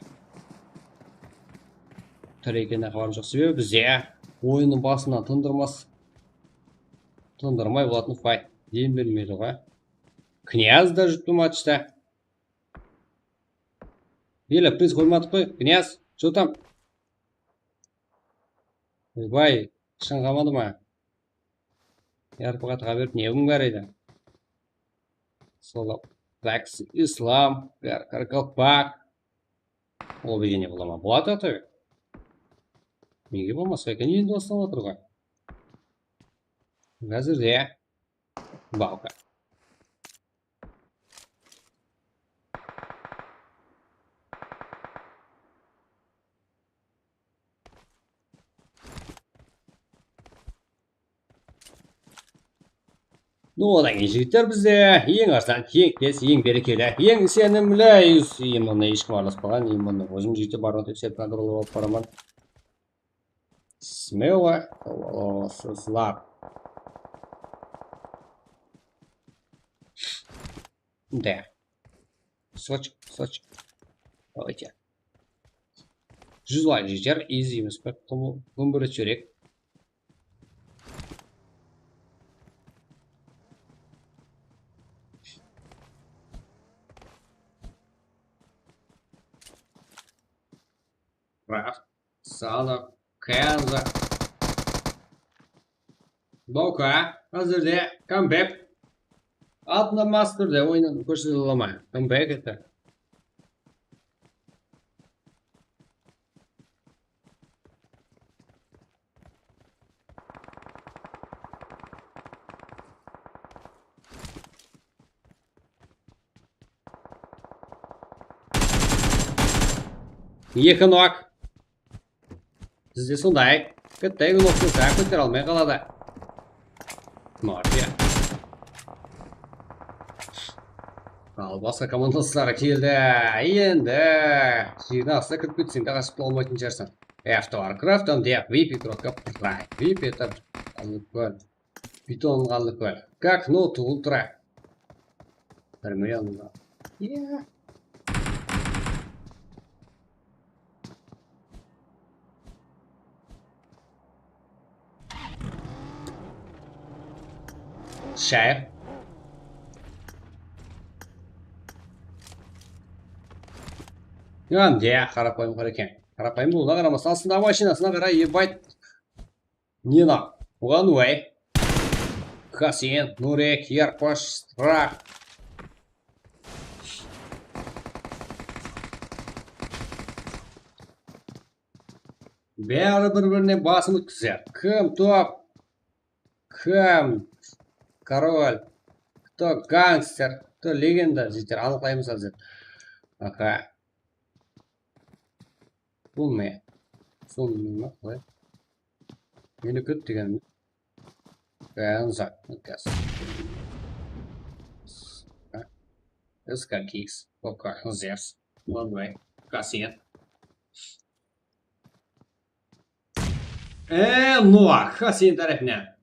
Tır ekenine xabarım joq, sebebi bizde oyınnıń basınan tındırmas, tındırmay bolatuǵın fayt dem bermeydi ǵoy. Knyaz da juttı matchta. Ele, priz qoymadıq qoy, Knyaz, что там? Oybay, shıń qalmadı ma? Yarpıǵa tıǵa berip ne gúń bar edi? Sol, Black Islam, Kar-, Karkalpak. Ol bege ne bola ma? Boladı, ata. Nege bolmasqa eken? Endi baslanıp atır ǵoy. Házirde. Balka. No, odan keyin jigitler bizde eń arzan, eń tez, eń berekeli, eń isenimli, imenno hesh kim aralaspaǵan, imenno ózim jigitler barǵan tepsep kontrollap alıp baraman. Смело, слабо. Да. Soch, soch. Давайте. Júz layk jeter, easy emes pe? Gúmbiret júrek. Kraft, Sano, Kenzo. Boka, házirde comeback. Altında masterdi oyunın kórsete almay. Comeback etti. Eki nok. Bizde sonday. Katta nok bolsa, kótere almay qaladı. Mafiya. Al, basqa komandasları keldi. Endi jıynaǵısına kirip ketseń de, qashıp qala almaytın shıǵarsań. After Warcraft, on the V P proka Prime. V P etip alıp kör. Piton qaldı kör. Как not ultra. Bir million. Iya. Shayıq. Hám de qarapayım qara eken. Qarapayım bolıwına qaramastan, astındaǵı mashinasına qara, ебать. Nina, Ulanway, Hasin, Nurek, Yarpash, Strah. Bári bir-birine basım ótkizer. Kim top? Kim korol? Кто гангстер? Кто легенда? Jigitler, anıqlaymız házir. Aha. Bul ne? Sol ne? Qalay? Meni kút degen. Bárin zat. Gaz. Ha? S K X. Oka. Zers. One way. Kasiyat. Eee, Noah, Hasin tárepinen.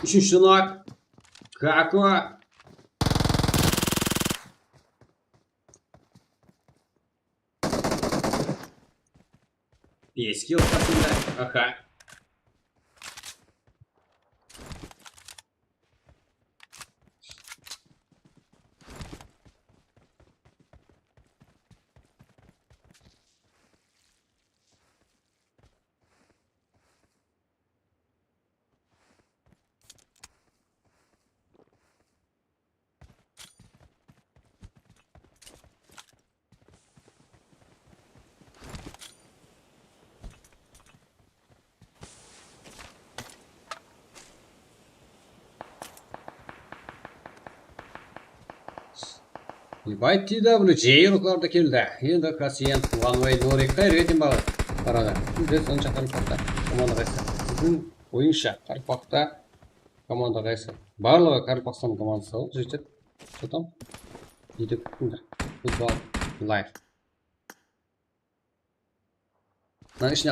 Úshinshi nok. Kako. Bes kill qasında. Aha. Ебать, T W J urıqlar da keldi. Endi Kasiyent, One Way, Norik qayerge degen baradı. Bizde sonshaqlı paxta. Komanda qaysı? Biziń oyınsha qaraqalpaqta komanda qaysı? Barlıǵı qaraqalpaqstan komandası ǵoy, jetedi. Что там? Jete kúttińler. Futbol live. Mınanıń ishine